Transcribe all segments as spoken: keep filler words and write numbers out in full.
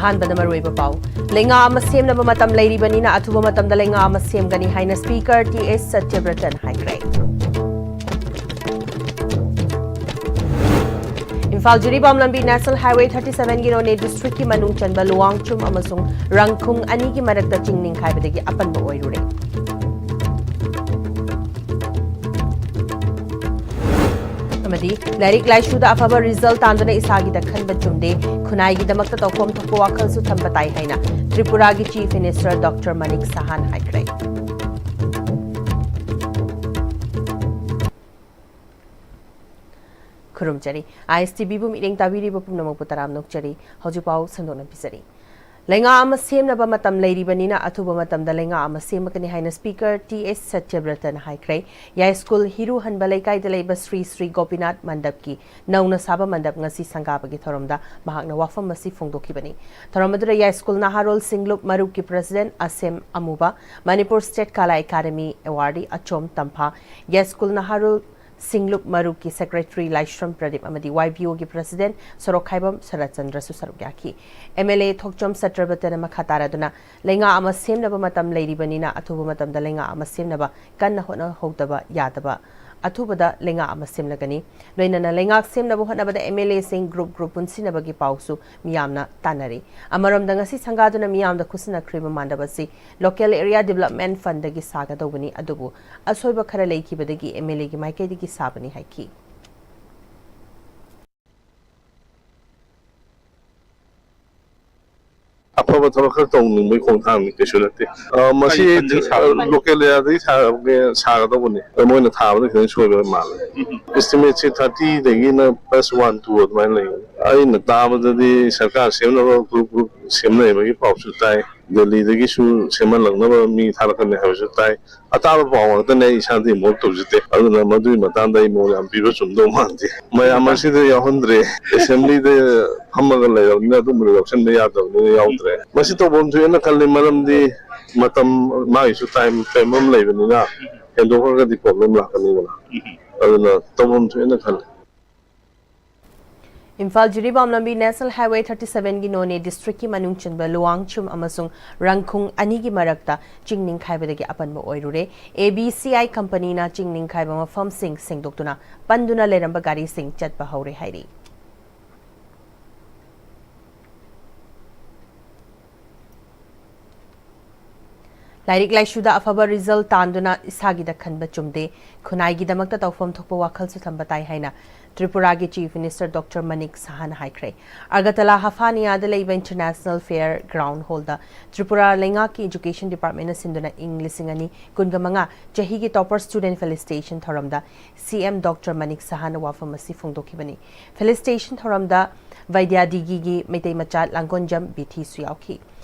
ꯑꯍꯥꯟꯕꯗ ꯃꯔꯨꯑꯣꯏꯕ ꯄꯥꯎ꯫ ꯂꯩꯉꯥꯛ ꯑꯃ ꯁꯦꯝꯅꯕ ꯃꯇꯝ ꯂꯩꯔꯤꯕꯅꯤꯅ ꯑꯊꯨꯕ ꯃꯇꯝꯗ ꯂꯩꯉꯥꯛ ꯑꯃ ꯁꯦꯝꯒꯅꯤ ꯍꯥꯏꯅ Speaker T S ꯁꯇ꯭ꯌꯕ꯭ꯔꯇꯟ ꯍꯥꯏꯈ꯭ꯔꯦ꯫ ꯏꯝꯐꯥꯜ ꯖꯤꯔꯤꯕꯥꯝ ꯂꯝꯕꯤ National Highway thirty seven ꯒꯤ ꯅꯣꯅꯦ district ꯀꯤ ꯃꯅꯨꯡ ꯆꯟꯕ ꯂꯨꯋꯥꯡꯆꯨꯝ ꯑꯃꯁꯨꯡ ꯔꯪꯈꯨꯡ ꯑꯅꯤꯒꯤ ꯃꯔꯛꯇ ꯆꯤꯡ ꯅꯤꯡꯈꯥꯏꯕꯗꯒꯤ ꯑꯄꯟꯕ ꯑꯣꯏꯔꯨꯔꯦ꯫ ꯑꯃꯗꯤ ꯂꯥꯏꯔꯤꯛ ꯂꯥꯏꯁꯨꯗ ꯑꯐꯕ result ꯇꯥꯟꯗꯨꯅ ꯏꯁꯥꯒꯤꯗ ꯈꯟꯕ ꯆꯨꯝꯗꯦ, ꯈꯨꯟꯅꯥꯏꯒꯤꯗꯃꯛꯇ ꯇꯧꯐꯝ ꯊꯣꯛꯄ ꯋꯥꯈꯜꯁꯨ ꯊꯝꯕ ꯇꯥꯏ ꯍꯥꯏꯅ ꯇ꯭ꯔꯤꯄꯨꯔꯥꯒꯤ Chief Minister Doctor ꯃꯅꯤꯛ ꯁꯍꯥꯟ ꯍꯥꯏꯈ꯭ꯔꯦ꯫ ꯈꯨꯔꯨꯝꯖꯔꯤ꯫ ISTV ꯕꯨ ꯃꯤꯠꯌꯦꯡ ꯇꯥꯕꯤꯔꯤꯕ ꯄꯨꯝꯅꯃꯛꯄꯨ ꯇꯔꯥꯝꯅ ꯑꯣꯛꯆꯔꯤ꯫ ꯍꯧꯖꯤꯛꯐꯥꯎ ꯁꯟꯗꯣꯛꯅ ꯄꯤꯖꯔꯤ꯫ ꯂꯩꯉꯥꯛ ꯑꯃ ꯁꯦꯝꯅꯕ ꯃꯇꯝ ꯂꯩꯔꯤꯕꯅꯤꯅ ꯑꯊꯨꯕ ꯃꯇꯝꯗ ꯂꯩꯉꯥꯛ ꯑꯃ ꯁꯦꯝꯃꯒꯅꯤ ꯍꯥꯏꯅ Speaker T S ꯁꯇ꯭ꯌꯕ꯭ꯔꯇꯅ ꯍꯥꯏꯈ꯭ꯔꯦ꯫ ꯌꯥꯏꯁ꯭ꯀꯨꯜ ꯍꯤꯔꯨ ꯍꯟꯕ ꯂꯩꯀꯥꯏꯗ ꯂꯩꯕ ꯁ꯭ꯔꯤ ꯁ꯭ꯔꯤ ꯒꯣꯄꯤꯅꯥꯊ ꯃꯟꯗꯞꯀꯤ ꯅꯧꯅ ꯁꯥꯕ ꯃꯟꯗꯞ ꯉꯁꯤ ꯁꯪꯒꯥꯕꯒꯤ ꯊꯧꯔꯝꯗ ꯃꯍꯥꯛꯅ ꯋꯥꯐꯝ ꯑꯁꯤ ꯐꯣꯡꯗꯣꯛꯈꯤꯕꯅꯤ꯫ ꯊꯧꯔꯝ ꯑꯗꯨꯗ ꯌꯥꯏꯁ꯭ꯀꯨꯜ ꯅꯍꯥꯔꯣꯜ ꯁꯤꯡꯂꯨꯞ ꯃꯔꯨꯞꯀꯤ President ꯑꯁꯦꯝ ꯑꯃꯨꯕ, ꯃꯅꯤꯄꯨꯔ State ꯀꯂꯥ ꯑꯦꯀꯥꯗꯃꯤ Awardee ꯑꯆꯣꯝ ꯇꯝꯐꯥ, ꯌꯥꯏꯁ꯭ꯀꯨꯜ ꯅꯍꯥꯔꯣꯜ ꯁꯤꯡꯂꯨꯞ ꯃꯔꯨꯞꯀꯤ Secretary ꯂꯥꯏꯁ꯭ꯔꯝ ꯄ꯭ꯔꯗꯤꯞ ꯑꯃꯗꯤ YBO ꯒꯤ President ꯁꯣꯔꯣꯛꯈꯥꯏꯕꯝ ꯁꯔꯠꯆꯟꯗ꯭ꯔꯁꯨ ꯁꯔꯨꯛ ꯌꯥꯈꯤ꯫ MLA ꯊꯣꯛꯆꯣꯝ ꯁꯇ꯭ꯌꯕ꯭ꯔꯇꯅ ꯃꯈꯥ ꯇꯥꯔꯗꯨꯅ ꯂꯩꯉꯥꯛ ꯑꯃ ꯁꯦꯝꯅꯕ ꯃꯇꯝ ꯂꯩꯔꯤꯕꯅꯤꯅ ꯑꯊꯨꯕ ꯃꯇꯝꯗ ꯂꯩꯉꯥꯛ ꯑꯃ ꯁꯦꯝꯅꯕ ꯀꯟꯅ ꯍꯣꯠꯅꯍꯧꯗꯕ ꯌꯥꯗꯕ, ꯑꯊꯨꯕꯗ ꯂꯩꯉꯥꯛ ꯑꯃ ꯁꯦꯝꯂꯒꯅꯤ꯫ ꯂꯣꯏꯅꯅ ꯂꯩꯉꯥꯛ ꯁꯦꯝꯅꯕ ꯍꯣꯠꯅꯕꯗ MLA ꯁꯤꯡ group group ꯄꯨꯟꯁꯤꯟꯅꯕꯒꯤ ꯄꯥꯎꯁꯨ ꯃꯤꯌꯥꯝꯅ ꯇꯥꯟꯅꯔꯤ꯫ ꯑꯃꯔꯣꯝꯗ ꯉꯁꯤ ꯁꯪꯒꯥꯗꯨꯅ ꯃꯤꯌꯥꯝꯗ ꯈꯨꯠꯁꯤꯟꯅꯈ꯭ꯔꯤꯕ ꯃꯥꯟꯗꯞ ꯑꯁꯤ Local Area Development Fund ꯗꯒꯤ ꯁꯥꯒꯗꯧꯕꯅꯤ, ꯑꯗꯨꯕꯨ ꯑꯁꯣꯏꯕ ꯈꯔ ꯂꯩꯈꯤꯕꯗꯒꯤ MLA ꯒꯤ ꯃꯥꯏꯀꯩꯗꯒꯤ ꯁꯥꯕꯅꯤ ꯍꯥꯏꯈꯤ꯫ ꯑꯐꯕ ꯊꯕꯛ ꯈꯔ ꯇꯧꯅꯤꯡꯕꯒꯤ ꯈꯣꯡꯊꯥꯡꯅꯤ, ꯀꯩꯁꯨ ꯅꯠꯇꯦ꯫ ꯑ, ꯃꯁꯤ ꯀꯔꯤ ꯐꯟꯗꯤꯡ ꯁꯥꯕꯅꯣ? Local area ꯗꯒꯤ ꯁꯥ-, ꯁꯥꯒꯗꯧꯕꯅꯤ꯫ ꯑꯗꯣ ꯃꯣꯏꯅ ꯊꯥꯕꯗ ꯈꯤꯇꯪ ꯁꯣꯏꯕ ꯃꯥꯜꯂꯦ꯫ ꯎꯝ꯫ Estimate ꯁꯤ thirty ꯗꯒꯤꯅ plus one, two ꯑꯗꯨꯃꯥꯏꯅ ꯂꯩ꯫ ꯑꯩꯅ ꯇꯥꯕꯗꯗꯤ ꯁꯔꯀꯥꯔ ꯁꯦꯝꯅꯕ group group ꯁꯦꯝꯅꯩꯕꯒꯤ ꯄꯥꯎꯁꯨ ꯇꯥꯏ꯫ ꯗꯦꯜꯂꯤꯗꯒꯤꯁꯨ ꯁꯦꯝꯍꯜꯂꯛꯅꯕ ꯃꯤ ꯊꯥꯔꯛꯀꯅꯤ ꯍꯥꯏꯕꯁꯨ ꯇꯥꯏ꯫ ꯑꯇꯥꯕ ꯄꯥꯎ ꯉꯥꯛꯇꯅꯦ, ꯑꯩ ꯏꯁꯥꯗꯤ involve ꯇꯧꯖꯗꯦ꯫ ꯑꯗꯨꯅ ꯃꯗꯨꯒꯤ ꯃꯇꯥꯡꯗ ꯑꯩ ꯃꯣꯠ ꯌꯥꯝ ꯄꯤꯕ ꯆꯨꯝꯗꯧ ꯃꯥꯟꯗꯦ꯫ ꯃꯌꯥꯝ ꯑꯁꯤꯗ ꯌꯥꯎꯍꯟꯗ꯭ꯔꯦ꯫ Assembly ꯗ ꯐꯝꯃꯒ ꯂꯩꯔꯕꯅꯤꯅ ꯑꯗꯨꯝꯕꯗꯣ ꯌꯥꯎꯁꯟꯕ ꯌꯥꯗꯕꯅꯤꯅ ꯌꯥꯎꯗ꯭ꯔꯦ꯫ ꯃꯁꯤ ꯇꯧꯐꯝ ꯊꯣꯛꯑꯦꯅ ꯈꯜꯂꯤ, ꯃꯔꯝꯗꯤ ꯃꯇꯝ, ꯃꯥꯒꯤꯁꯨ time frame ꯑꯃ ꯂꯩꯕꯅꯤꯅ ꯍꯦꯟꯗꯣꯛꯈ꯭ꯔꯒꯗꯤ problem ꯂꯥꯛꯀꯅꯤꯗꯅ꯫ ꯑꯗꯨꯅ ꯇꯧꯐꯝ ꯊꯣꯛꯑꯦꯅ ꯈꯜꯂꯤ꯫ ꯏꯝꯐꯥꯜ ꯖꯤꯔꯤꯕꯥꯝ ꯂꯝꯕꯤ National Highway thirty seven ꯒꯤ ꯅꯣꯅꯦ district ꯀꯤ ꯃꯅꯨꯡ ꯆꯟꯕ ꯂꯨꯋꯥꯡꯆꯨꯝ ꯑꯃꯁꯨꯡ ꯔꯪꯈꯨꯡ ꯑꯅꯤꯒꯤ ꯃꯔꯛꯇ ꯆꯤꯡ ꯅꯤꯡꯈꯥꯏꯕꯗꯒꯤ ꯑꯄꯟꯕ ꯑꯣꯏꯔꯨꯔꯦ꯫ A B C I company ꯅ ꯆꯤꯡ ꯅꯤꯡꯈꯥꯏꯕ ꯃꯐꯝꯁꯤꯡ ꯁꯦꯡꯗꯣꯛꯇꯨꯅ ꯄꯟꯗꯨꯅ ꯂꯩꯔꯝꯕ ꯒꯥꯔꯤꯁꯤꯡ ꯆꯠꯄ ꯍꯧꯔꯦ ꯍꯥꯏꯔꯤ꯫ ꯂꯥꯏꯔꯤꯛ ꯂꯥꯏꯁꯨꯗ ꯑꯐꯕ result ꯇꯥꯟꯗꯨꯅ ꯏꯁꯥꯒꯤꯗ ꯈꯟꯕ ꯆꯨꯝꯗꯦ, ꯈꯨꯟꯅꯥꯏꯒꯤꯗꯃꯛꯇ ꯇꯧꯐꯝ ꯊꯣꯛꯄ ꯋꯥꯈꯜꯁꯨ ꯊꯝꯕ ꯇꯥꯏ ꯍꯥꯏꯅ ꯇ꯭ꯔꯤꯄꯨꯔꯥꯒꯤ Chief Minister Doctor Manik Saha ꯅ ꯍꯥꯏꯈ꯭ꯔꯦ꯫ ꯑꯒꯔꯇꯂꯥ ꯍꯐꯥꯅꯤꯌꯥꯗ ꯂꯩꯕ International Fair Ground Hall ꯗ ꯇ꯭ꯔꯤꯄꯨꯔꯥ ꯂꯩꯉꯥꯛꯀꯤ Education Department ꯅ ꯁꯤꯟꯗꯨꯅ ꯏꯪ ꯂꯤꯁꯤꯡ ꯑꯅꯤ ꯀꯨꯟꯒ ꯃꯉꯥ ꯆꯍꯤꯒꯤ topper student felicitation ꯊꯧꯔꯝꯗ C M Doctor Manik Saha ꯅ ꯋꯥꯐꯝ ꯑꯁꯤ ꯐꯣꯡꯗꯣꯛꯈꯤꯕꯅꯤ꯫ Felicitation ꯊꯧꯔꯝꯗ ꯚꯥꯏꯗ꯭ꯌꯥꯗꯤꯒꯤꯒꯤ ꯃꯩꯇꯩ ꯃꯆꯥ ꯂꯥꯡꯒꯣꯟꯖꯝ ꯕꯤꯊꯤꯁꯨ ꯌꯥꯎꯈꯤ꯫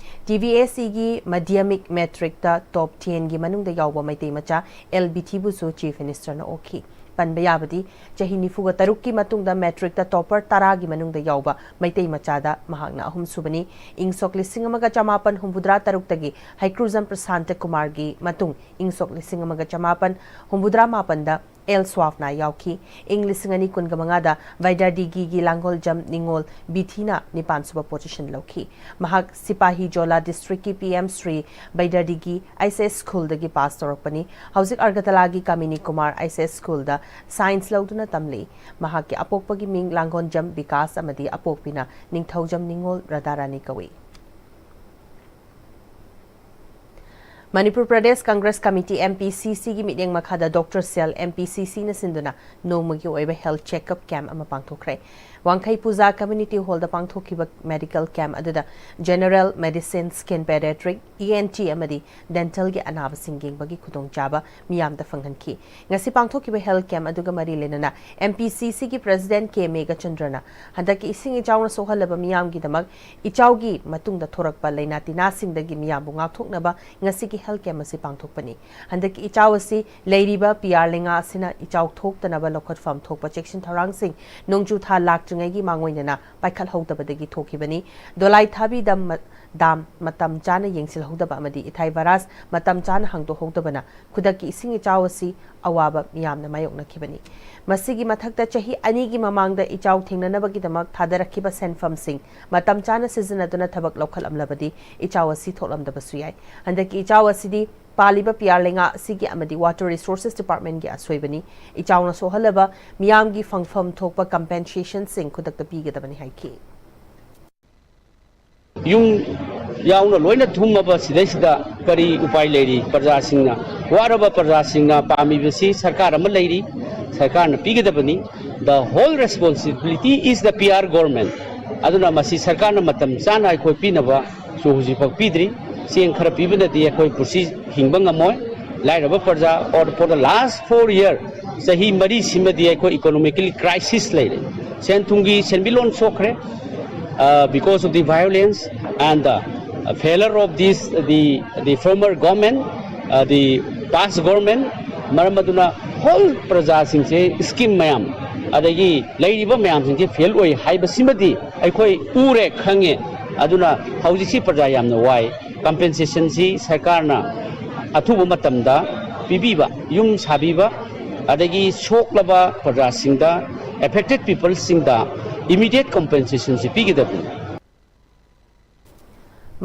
T V S E ꯒꯤ Madhyamik Matric ꯇ top ten ꯒꯤ ꯃꯅꯨꯡꯗ ꯌꯥꯎꯕ ꯃꯩꯇꯩ ꯃꯆꯥ ꯑꯦꯜ ꯕꯤꯊꯤꯕꯨꯁꯨ Chief Minister ꯅ ꯑꯣꯛꯈꯤ꯫ ꯄꯟꯕ ꯌꯥꯕꯗꯤ, ꯆꯍꯤ ꯅꯤꯐꯨꯒ ꯇꯔꯨꯛꯀꯤ ꯃꯇꯨꯡꯗ Matric ꯇ topper ꯇꯔꯥꯒꯤ ꯃꯅꯨꯡꯗ ꯌꯥꯎꯕ ꯃꯩꯇꯩ ꯃꯆꯥꯗ ꯃꯍꯥꯛꯅ ꯑꯍꯨꯝꯁꯨꯕꯅꯤ꯫ ꯏꯪ ꯁꯣꯛ ꯂꯤꯁꯤꯡ ꯑꯃꯒ ꯆꯃꯥꯄꯟ ꯍꯨꯝꯐꯨꯇꯔꯥ ꯇꯔꯨꯛꯇꯒꯤ ꯍꯩꯀ꯭ꯔꯨꯖꯝ ꯄ꯭ꯔꯁꯥꯟꯇ ꯀꯨꯃꯥꯔꯒꯤ ꯃꯇꯨꯡ ꯏꯪ ꯁꯣꯛ ꯂꯤꯁꯤꯡ ꯑꯃꯒ ꯆꯃꯥꯄꯟ ꯍꯨꯝꯐꯨꯇꯔꯥ ꯃꯥꯄꯟꯗ ꯑꯦꯜ ꯁ꯭ꯋꯥꯐꯅꯥ ꯌꯥꯎꯈꯤ꯫ ꯏꯪ ꯂꯤꯁꯤꯡ ꯑꯅꯤ ꯀꯨꯟꯒ ꯃꯉꯥꯗ ꯚꯥꯏꯗ꯭ꯌꯥꯗꯤꯒꯤꯒꯤ ꯂꯥꯡꯒꯣꯜꯖꯝ ꯅꯤꯉꯣꯜ ꯕꯤꯊꯤꯅ ꯅꯤꯄꯥꯟꯁꯨꯕ position ꯂꯧꯈꯤ꯫ ꯃꯍꯥꯛ ꯁꯤꯄꯥꯍꯤ ꯖꯣꯂꯥ district ꯀꯤ P M Sri ꯚꯥꯏꯗ꯭ꯌꯥꯗꯤꯒꯤ I C S school ꯗꯒꯤ pass ꯇꯧꯔꯛꯄꯅꯤ꯫ ꯍꯧꯖꯤꯛ ꯑꯒꯔꯇꯂꯥꯒꯤ ꯀꯥꯃꯤꯅꯤ Kumar I C S school the science ꯂꯧꯗꯨꯅ ꯇꯝꯂꯤ꯫ ꯃꯍꯥꯛꯀꯤ ꯑꯄꯣꯛꯄꯒꯤ ꯃꯤꯡ ꯂꯥꯡꯒꯣꯟꯖꯝ ꯕꯤꯀꯥꯁ ꯑꯃꯗꯤ ꯑꯄꯣꯛꯄꯤꯅ ꯅꯤꯡꯊꯧꯖꯝ ꯅꯤꯉꯣꯜ ꯔꯥꯙꯥꯔꯥꯅꯤ ꯀꯧꯏ꯫ Manipur Pradesh Congress committee, M P C C ꯒꯤ ꯃꯤꯠꯌꯦꯡ ꯃꯈꯥꯗ Doctor Cell, M P C C ꯅ ꯁꯤꯟꯗꯨꯅ ꯅꯣꯡꯃꯒꯤ ꯑꯣꯏꯕ health checkup camp ꯑꯃ ꯄꯥꯡꯊꯣꯛꯈ꯭ꯔꯦ꯫ ꯋꯥꯡꯈꯩ ꯄꯨꯖꯥ Community Hall ꯗ ꯄꯥꯡꯊꯣꯛꯈꯤꯕ medical camp ꯑꯗꯨꯗ general medicine, skin pediatric, E N T ꯑꯃꯗꯤ dental ꯒꯤ ꯑꯅꯥꯕꯁꯤꯡ ꯌꯦꯡꯕꯒꯤ ꯈꯨꯗꯣꯡꯆꯥꯕ ꯃꯤꯌꯥꯝꯗ ꯐꯪꯍꯟꯈꯤ꯫ ꯉꯁꯤ ꯄꯥꯡꯊꯣꯛꯈꯤꯕ health camp ꯑꯗꯨꯒ ꯃꯔꯤ ꯂꯩꯅꯅ M P C C ꯒꯤ President K ꯃꯦꯘꯆꯟꯗ꯭ꯔꯅ ꯍꯟꯗꯛꯀꯤ ꯏꯁꯤꯡ ꯏꯆꯥꯎꯅ ꯁꯣꯛꯍꯜꯂꯕ ꯃꯤꯌꯥꯝꯒꯤꯗꯃꯛ ꯏꯆꯥꯎꯒꯤ ꯃꯇꯨꯡꯗ ꯊꯣꯔꯛꯄ ꯂꯥꯏꯅꯥ ꯇꯤꯟꯅꯥꯁꯤꯡꯗꯒꯤ ꯃꯤꯌꯥꯝꯕꯨ ꯉꯥꯛꯊꯣꯛꯅꯕ ꯉꯁꯤꯒꯤ health camp ꯑꯁꯤ ꯄꯥꯡꯊꯣꯛꯄꯅꯤ꯫ ꯍꯟꯗꯛꯀꯤ ꯏꯆꯥꯎ ꯑꯁꯤ ꯂꯩꯔꯤꯕ ꯄꯤꯌꯥꯔ ꯂꯩꯉꯥ ꯑꯁꯤꯅ ꯏꯆꯥꯎ ꯊꯣꯛꯇꯅꯕ ꯂꯧꯈꯠꯐꯝ ꯊꯣꯛꯄ ꯆꯦꯛꯁꯤꯟ ꯊꯧꯔꯥꯡꯁꯤꯡ ꯅꯣꯡꯖꯨ ꯊꯥ ꯂꯥꯛꯇ꯭ꯔꯤ ꯉꯩꯒꯤ ꯃꯥꯡꯑꯣꯏꯅꯅ ꯄꯥꯏꯈꯠꯍꯧꯗꯕꯗꯒꯤ ꯊꯣꯛꯈꯤꯕꯅꯤ꯫ ꯗꯣꯂꯥꯏꯊꯥꯕꯤ ꯗꯥꯝ ꯃ-, ꯗꯥꯝ ꯃꯇꯝ ꯆꯥꯅ ꯌꯦꯡꯁꯤꯜꯍꯧꯗꯕ ꯑꯃꯗꯤ ꯏꯊꯥꯏ ꯕꯔꯥꯖ ꯃꯇꯝ ꯆꯥꯅ ꯍꯥꯡꯗꯣꯛꯍꯧꯗꯕꯅ ꯈꯨꯗꯛꯀꯤ ꯏꯁꯤꯡ ꯏꯆꯥꯎ ꯑꯁꯤ ꯑꯋꯥꯕ ꯃꯤꯌꯥꯝꯅ ꯃꯥꯌꯣꯛꯅꯈꯤꯕꯅꯤ꯫ ꯃꯁꯤꯒꯤ ꯃꯊꯛꯇ ꯆꯍꯤ ꯑꯅꯤꯒꯤ ꯃꯃꯥꯡꯗ ꯏꯆꯥꯎ ꯊꯦꯡꯅꯅꯕꯒꯤꯗꯃꯛ ꯊꯥꯗꯔꯛꯈꯤꯕ ꯁꯦꯟꯐꯝꯁꯤꯡ ꯃꯇꯝ ꯆꯥꯅ ꯁꯤꯖꯤꯟꯅꯗꯨꯅ ꯊꯕꯛ ꯂꯧꯈꯠꯂꯝꯂꯕꯗꯤ ꯏꯆꯥꯎ ꯑꯁꯤ ꯊꯣꯛꯂꯝꯗꯕꯁꯨ ꯌꯥꯏ꯫ ꯍꯟꯗꯛꯀꯤ ꯏꯆꯥꯎ ꯑꯁꯤꯗꯤ ꯄꯥꯜꯂꯤꯕ ꯄꯤꯌꯥꯔ ꯂꯩꯉꯥꯛ ꯑꯁꯤꯒꯤ ꯑꯃꯗꯤ Water Resources Departmentꯀꯤ ꯑꯁꯣꯏꯕꯅꯤ꯫ ꯏꯆꯥꯎꯅ ꯁꯣꯛꯍꯜꯂꯕ ꯃꯤꯌꯥꯝꯒꯤ ꯐꯪꯐꯝ ꯊꯣꯛꯄ compensationꯁꯤꯡ ꯈꯨꯗꯛꯇ ꯄꯤꯒꯗꯕꯅꯤ ꯍꯥꯏꯈꯤ꯫ ꯌꯨꯝ ꯌꯥꯎꯅ ꯂꯣꯏꯅ ꯊꯨꯝꯃꯕ ꯁꯤꯗꯩꯁꯤꯗ ꯀꯔꯤ ꯎꯄꯥꯏ ꯂꯩꯔꯤ? ꯄ꯭ꯔꯖꯥꯁꯤꯡꯅ, ꯋꯥꯔꯕ ꯄ꯭ꯔꯖꯥꯁꯤꯡꯅ ꯄꯥꯝꯃꯤꯕꯁꯤ ꯁꯔꯀꯥꯔ ꯑꯃ ꯂꯩꯔꯤ, ꯁꯔꯀꯥꯔꯅ ꯄꯤꯒꯗꯕꯅꯤ꯫ The whole responsibility is the P R government꯫ ꯑꯗꯨꯅ ꯃꯁꯤ ꯁꯔꯀꯥꯔꯅ ꯃꯇꯝ ꯆꯥꯅ ꯑꯩꯈꯣꯏ ꯄꯤꯅꯕꯁꯨ ꯍꯧꯖꯤꯛꯐꯥꯎ ꯄꯤꯗ꯭ꯔꯤ꯫ ꯆꯦꯡ ꯈꯔ ꯄꯤꯕꯅꯗꯤ ꯑꯩꯈꯣꯏ ꯄꯨꯟꯁꯤ ꯍꯤꯡꯕ ꯉꯝꯃꯣꯏ꯫ ꯂꯥꯏꯔꯕ ꯄ꯭ꯔꯖꯥ, or for the last four year, ꯆꯍꯤ ꯃꯔꯤꯁꯤꯃꯗꯤ ꯑꯩꯈꯣꯏ economically crisis ꯂꯩꯔꯦ꯫ ꯁꯦꯟ ꯊꯨꯝꯒꯤ ꯁꯦꯟꯃꯤꯠꯂꯣꯟ ꯁꯣꯛꯈ꯭ꯔꯦ, uh, because of the violence and the failure of this, the, the former government, uh, the past government꯫ ꯃꯔꯝ ꯑꯗꯨꯅ whole ꯄ꯭ꯔꯖꯥꯁꯤꯡꯁꯦ scheme ꯃꯌꯥꯝ ꯑꯗꯒꯤ ꯂꯩꯔꯤꯕ ꯃꯌꯥꯝꯁꯤꯡꯁꯦ fail ꯑꯣꯏ ꯍꯥꯏꯕꯁꯤꯃꯗꯤ ꯑꯩꯈꯣꯏ ꯎꯔꯦ, ꯈꯪꯉꯦ꯫ ꯑꯗꯨꯅ ꯍꯧꯖꯤꯛꯁꯤ ꯄ꯭ꯔꯖꯥ ꯌꯥꯝꯅ ꯋꯥꯏ꯫ Compensationꯁꯤ ꯁꯔꯀꯥꯔꯅ ꯑꯊꯨꯕ ꯃꯇꯝꯗ ꯄꯤꯕꯤꯕ, ꯌꯨꯝ ꯁꯥꯕꯤꯕ, ꯑꯗꯒꯤ ꯁꯣꯛꯂꯕ ꯄ꯭ꯔꯖꯥꯁꯤꯡꯗ, affected peopleꯁꯤꯡꯗ immediate compensationꯁꯤ ꯄꯤꯒꯗꯕꯅꯤ꯫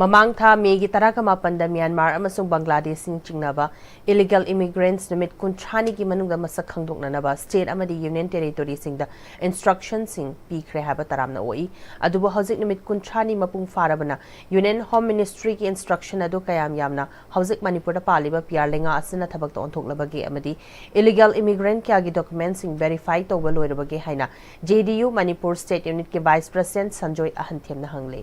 ꯃꯃꯥꯡ ꯊꯥ ꯃꯦꯒꯤ ꯇꯔꯥꯒ ꯃꯥꯄꯟꯗ ꯃ꯭ꯌꯥꯟꯃꯥꯔ ꯑꯃꯁꯨꯡ ꯕꯪꯒ꯭ꯂꯥꯗꯦꯁꯁꯤꯡ ꯆꯤꯡꯅꯕ illegal immigrants ꯅꯨꯃꯤꯠ ꯀꯨꯟꯊ꯭ꯔꯥꯅꯤꯒꯤ ꯃꯅꯨꯡꯗ ꯃꯁꯛ ꯈꯪꯗꯣꯛꯅꯅꯕ state ꯑꯃꯗꯤ union territoryꯁꯤꯡꯗ instructionꯁꯤꯡ ꯄꯤꯈ꯭ꯔꯦ ꯍꯥꯏꯕ ꯇꯔꯥꯝꯅ ꯑꯣꯛꯏ꯫ ꯑꯗꯨꯕꯨ ꯍꯧꯖꯤꯛ ꯅꯨꯃꯤꯠ ꯀꯨꯟꯊ꯭ꯔꯥꯅꯤ ꯃꯄꯨꯡ ꯐꯥꯔꯕꯅ Union Home Ministryꯒꯤ instruction ꯑꯗꯨ ꯀꯌꯥꯝ ꯌꯥꯝꯅ ꯍꯧꯖꯤꯛ ꯃꯅꯤꯄꯨꯔꯗ ꯄꯥꯜꯂꯤꯕ ꯄꯤꯌꯥꯔ ꯂꯩꯉꯥꯛ ꯑꯁꯤꯅ ꯊꯕꯛꯇ ꯑꯣꯟꯊꯣꯛꯂꯕꯒꯦ ꯑꯃꯗꯤ illegal immigrant ꯀꯌꯥꯒꯤ documentꯁꯤꯡ verify ꯇꯧꯕ ꯂꯣꯏꯔꯕꯒꯦ ꯍꯥꯏꯅ J D U Manipur state unitꯀꯤ vice president Sanjoy ꯑꯍꯟꯊꯦꯝꯅ ꯍꯪꯂꯦ꯫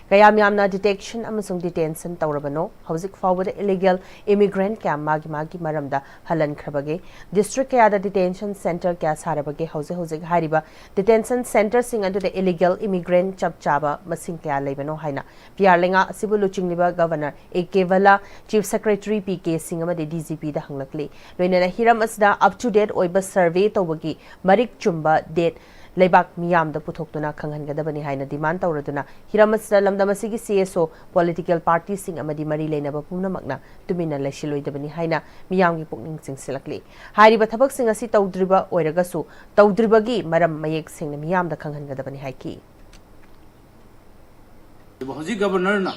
ꯀꯌꯥꯝ ꯌꯥꯝꯅ detection ꯑꯃꯁꯨꯡ detention ꯇꯧꯔꯕꯅꯣ? ꯍꯧꯖꯤꯛ ꯐꯥꯎꯕꯗ illegal immigrant ꯀꯌꯥ ꯃꯥꯒꯤ ꯃꯥꯒꯤ ꯃꯔꯝꯗ ꯍꯜꯍꯟꯈ꯭ꯔꯕꯒꯦ? District ꯀꯌꯥꯗ detention centre ꯀꯌꯥ ꯁꯥꯔꯕꯒꯦ? ꯍꯧꯖꯤꯛ ꯍꯧꯖꯤꯛ ꯍꯥꯏꯔꯤꯕ detention centreꯁꯤꯡ ꯑꯗꯨꯗ illegal immigrant ꯆꯞ ꯆꯥꯕ ꯃꯁꯤꯡ ꯀꯌꯥ ꯂꯩꯕꯅꯣ ꯍꯥꯏꯅ ꯄꯤꯌꯥꯔ ꯂꯩꯉꯥꯛ ꯑꯁꯤꯕꯨ ꯂꯨꯆꯤꯡꯂꯤꯕ Governor A K Bhalla, Chief Secretary P K Singh ꯑꯃꯗꯤ D G Pꯗ ꯍꯪꯂꯛꯂꯤ꯫ ꯂꯣꯏꯅꯅ ꯍꯤꯔꯝ ꯑꯁꯤꯗ up to date ꯑꯣꯏꯕ survey ꯇꯧꯕꯒꯤ ꯃꯔꯤꯛ ꯆꯨꯝꯕ date ꯂꯩꯕꯥꯛ ꯃꯤꯌꯥꯝꯗ ꯄꯨꯊꯣꯛꯇꯨꯅ ꯈꯪꯍꯟꯒꯗꯕꯅꯤ ꯍꯥꯏꯅ demand ꯇꯧꯔꯗꯨꯅ, ꯍꯤꯔꯝ ꯑꯁꯤꯗ ꯂꯝꯗꯝ ꯑꯁꯤꯒꯤ C S O, political party ꯁꯤꯡ ꯑꯃꯗꯤ ꯃꯔꯤ ꯂꯩꯅꯕ ꯄꯨꯝꯅꯃꯛꯅ ꯇꯨꯃꯤꯟꯅ ꯂꯩꯁꯤꯜꯂꯣꯏꯗꯕꯅꯤ ꯍꯥꯏꯅ ꯃꯤꯌꯥꯝꯒꯤ ꯄꯨꯛꯅꯤꯡ ꯆꯤꯡꯁꯤꯜꯂꯛꯂꯤ꯫ ꯍꯥꯏꯔꯤꯕ ꯊꯕꯛꯁꯤꯡ ꯑꯁꯤ ꯇꯧꯗ꯭ꯔꯤꯕ ꯑꯣꯏꯔꯒꯁꯨ, ꯇꯧꯗ꯭ꯔꯤꯕꯒꯤ ꯃꯔꯝ ꯃꯌꯦꯛ ꯁꯦꯡꯅ ꯃꯤꯌꯥꯝꯗ ꯈꯪꯍꯟꯒꯗꯕꯅꯤ ꯍꯥꯏꯈꯤ꯫ ꯍꯧꯖꯤꯛ Governor ꯅ,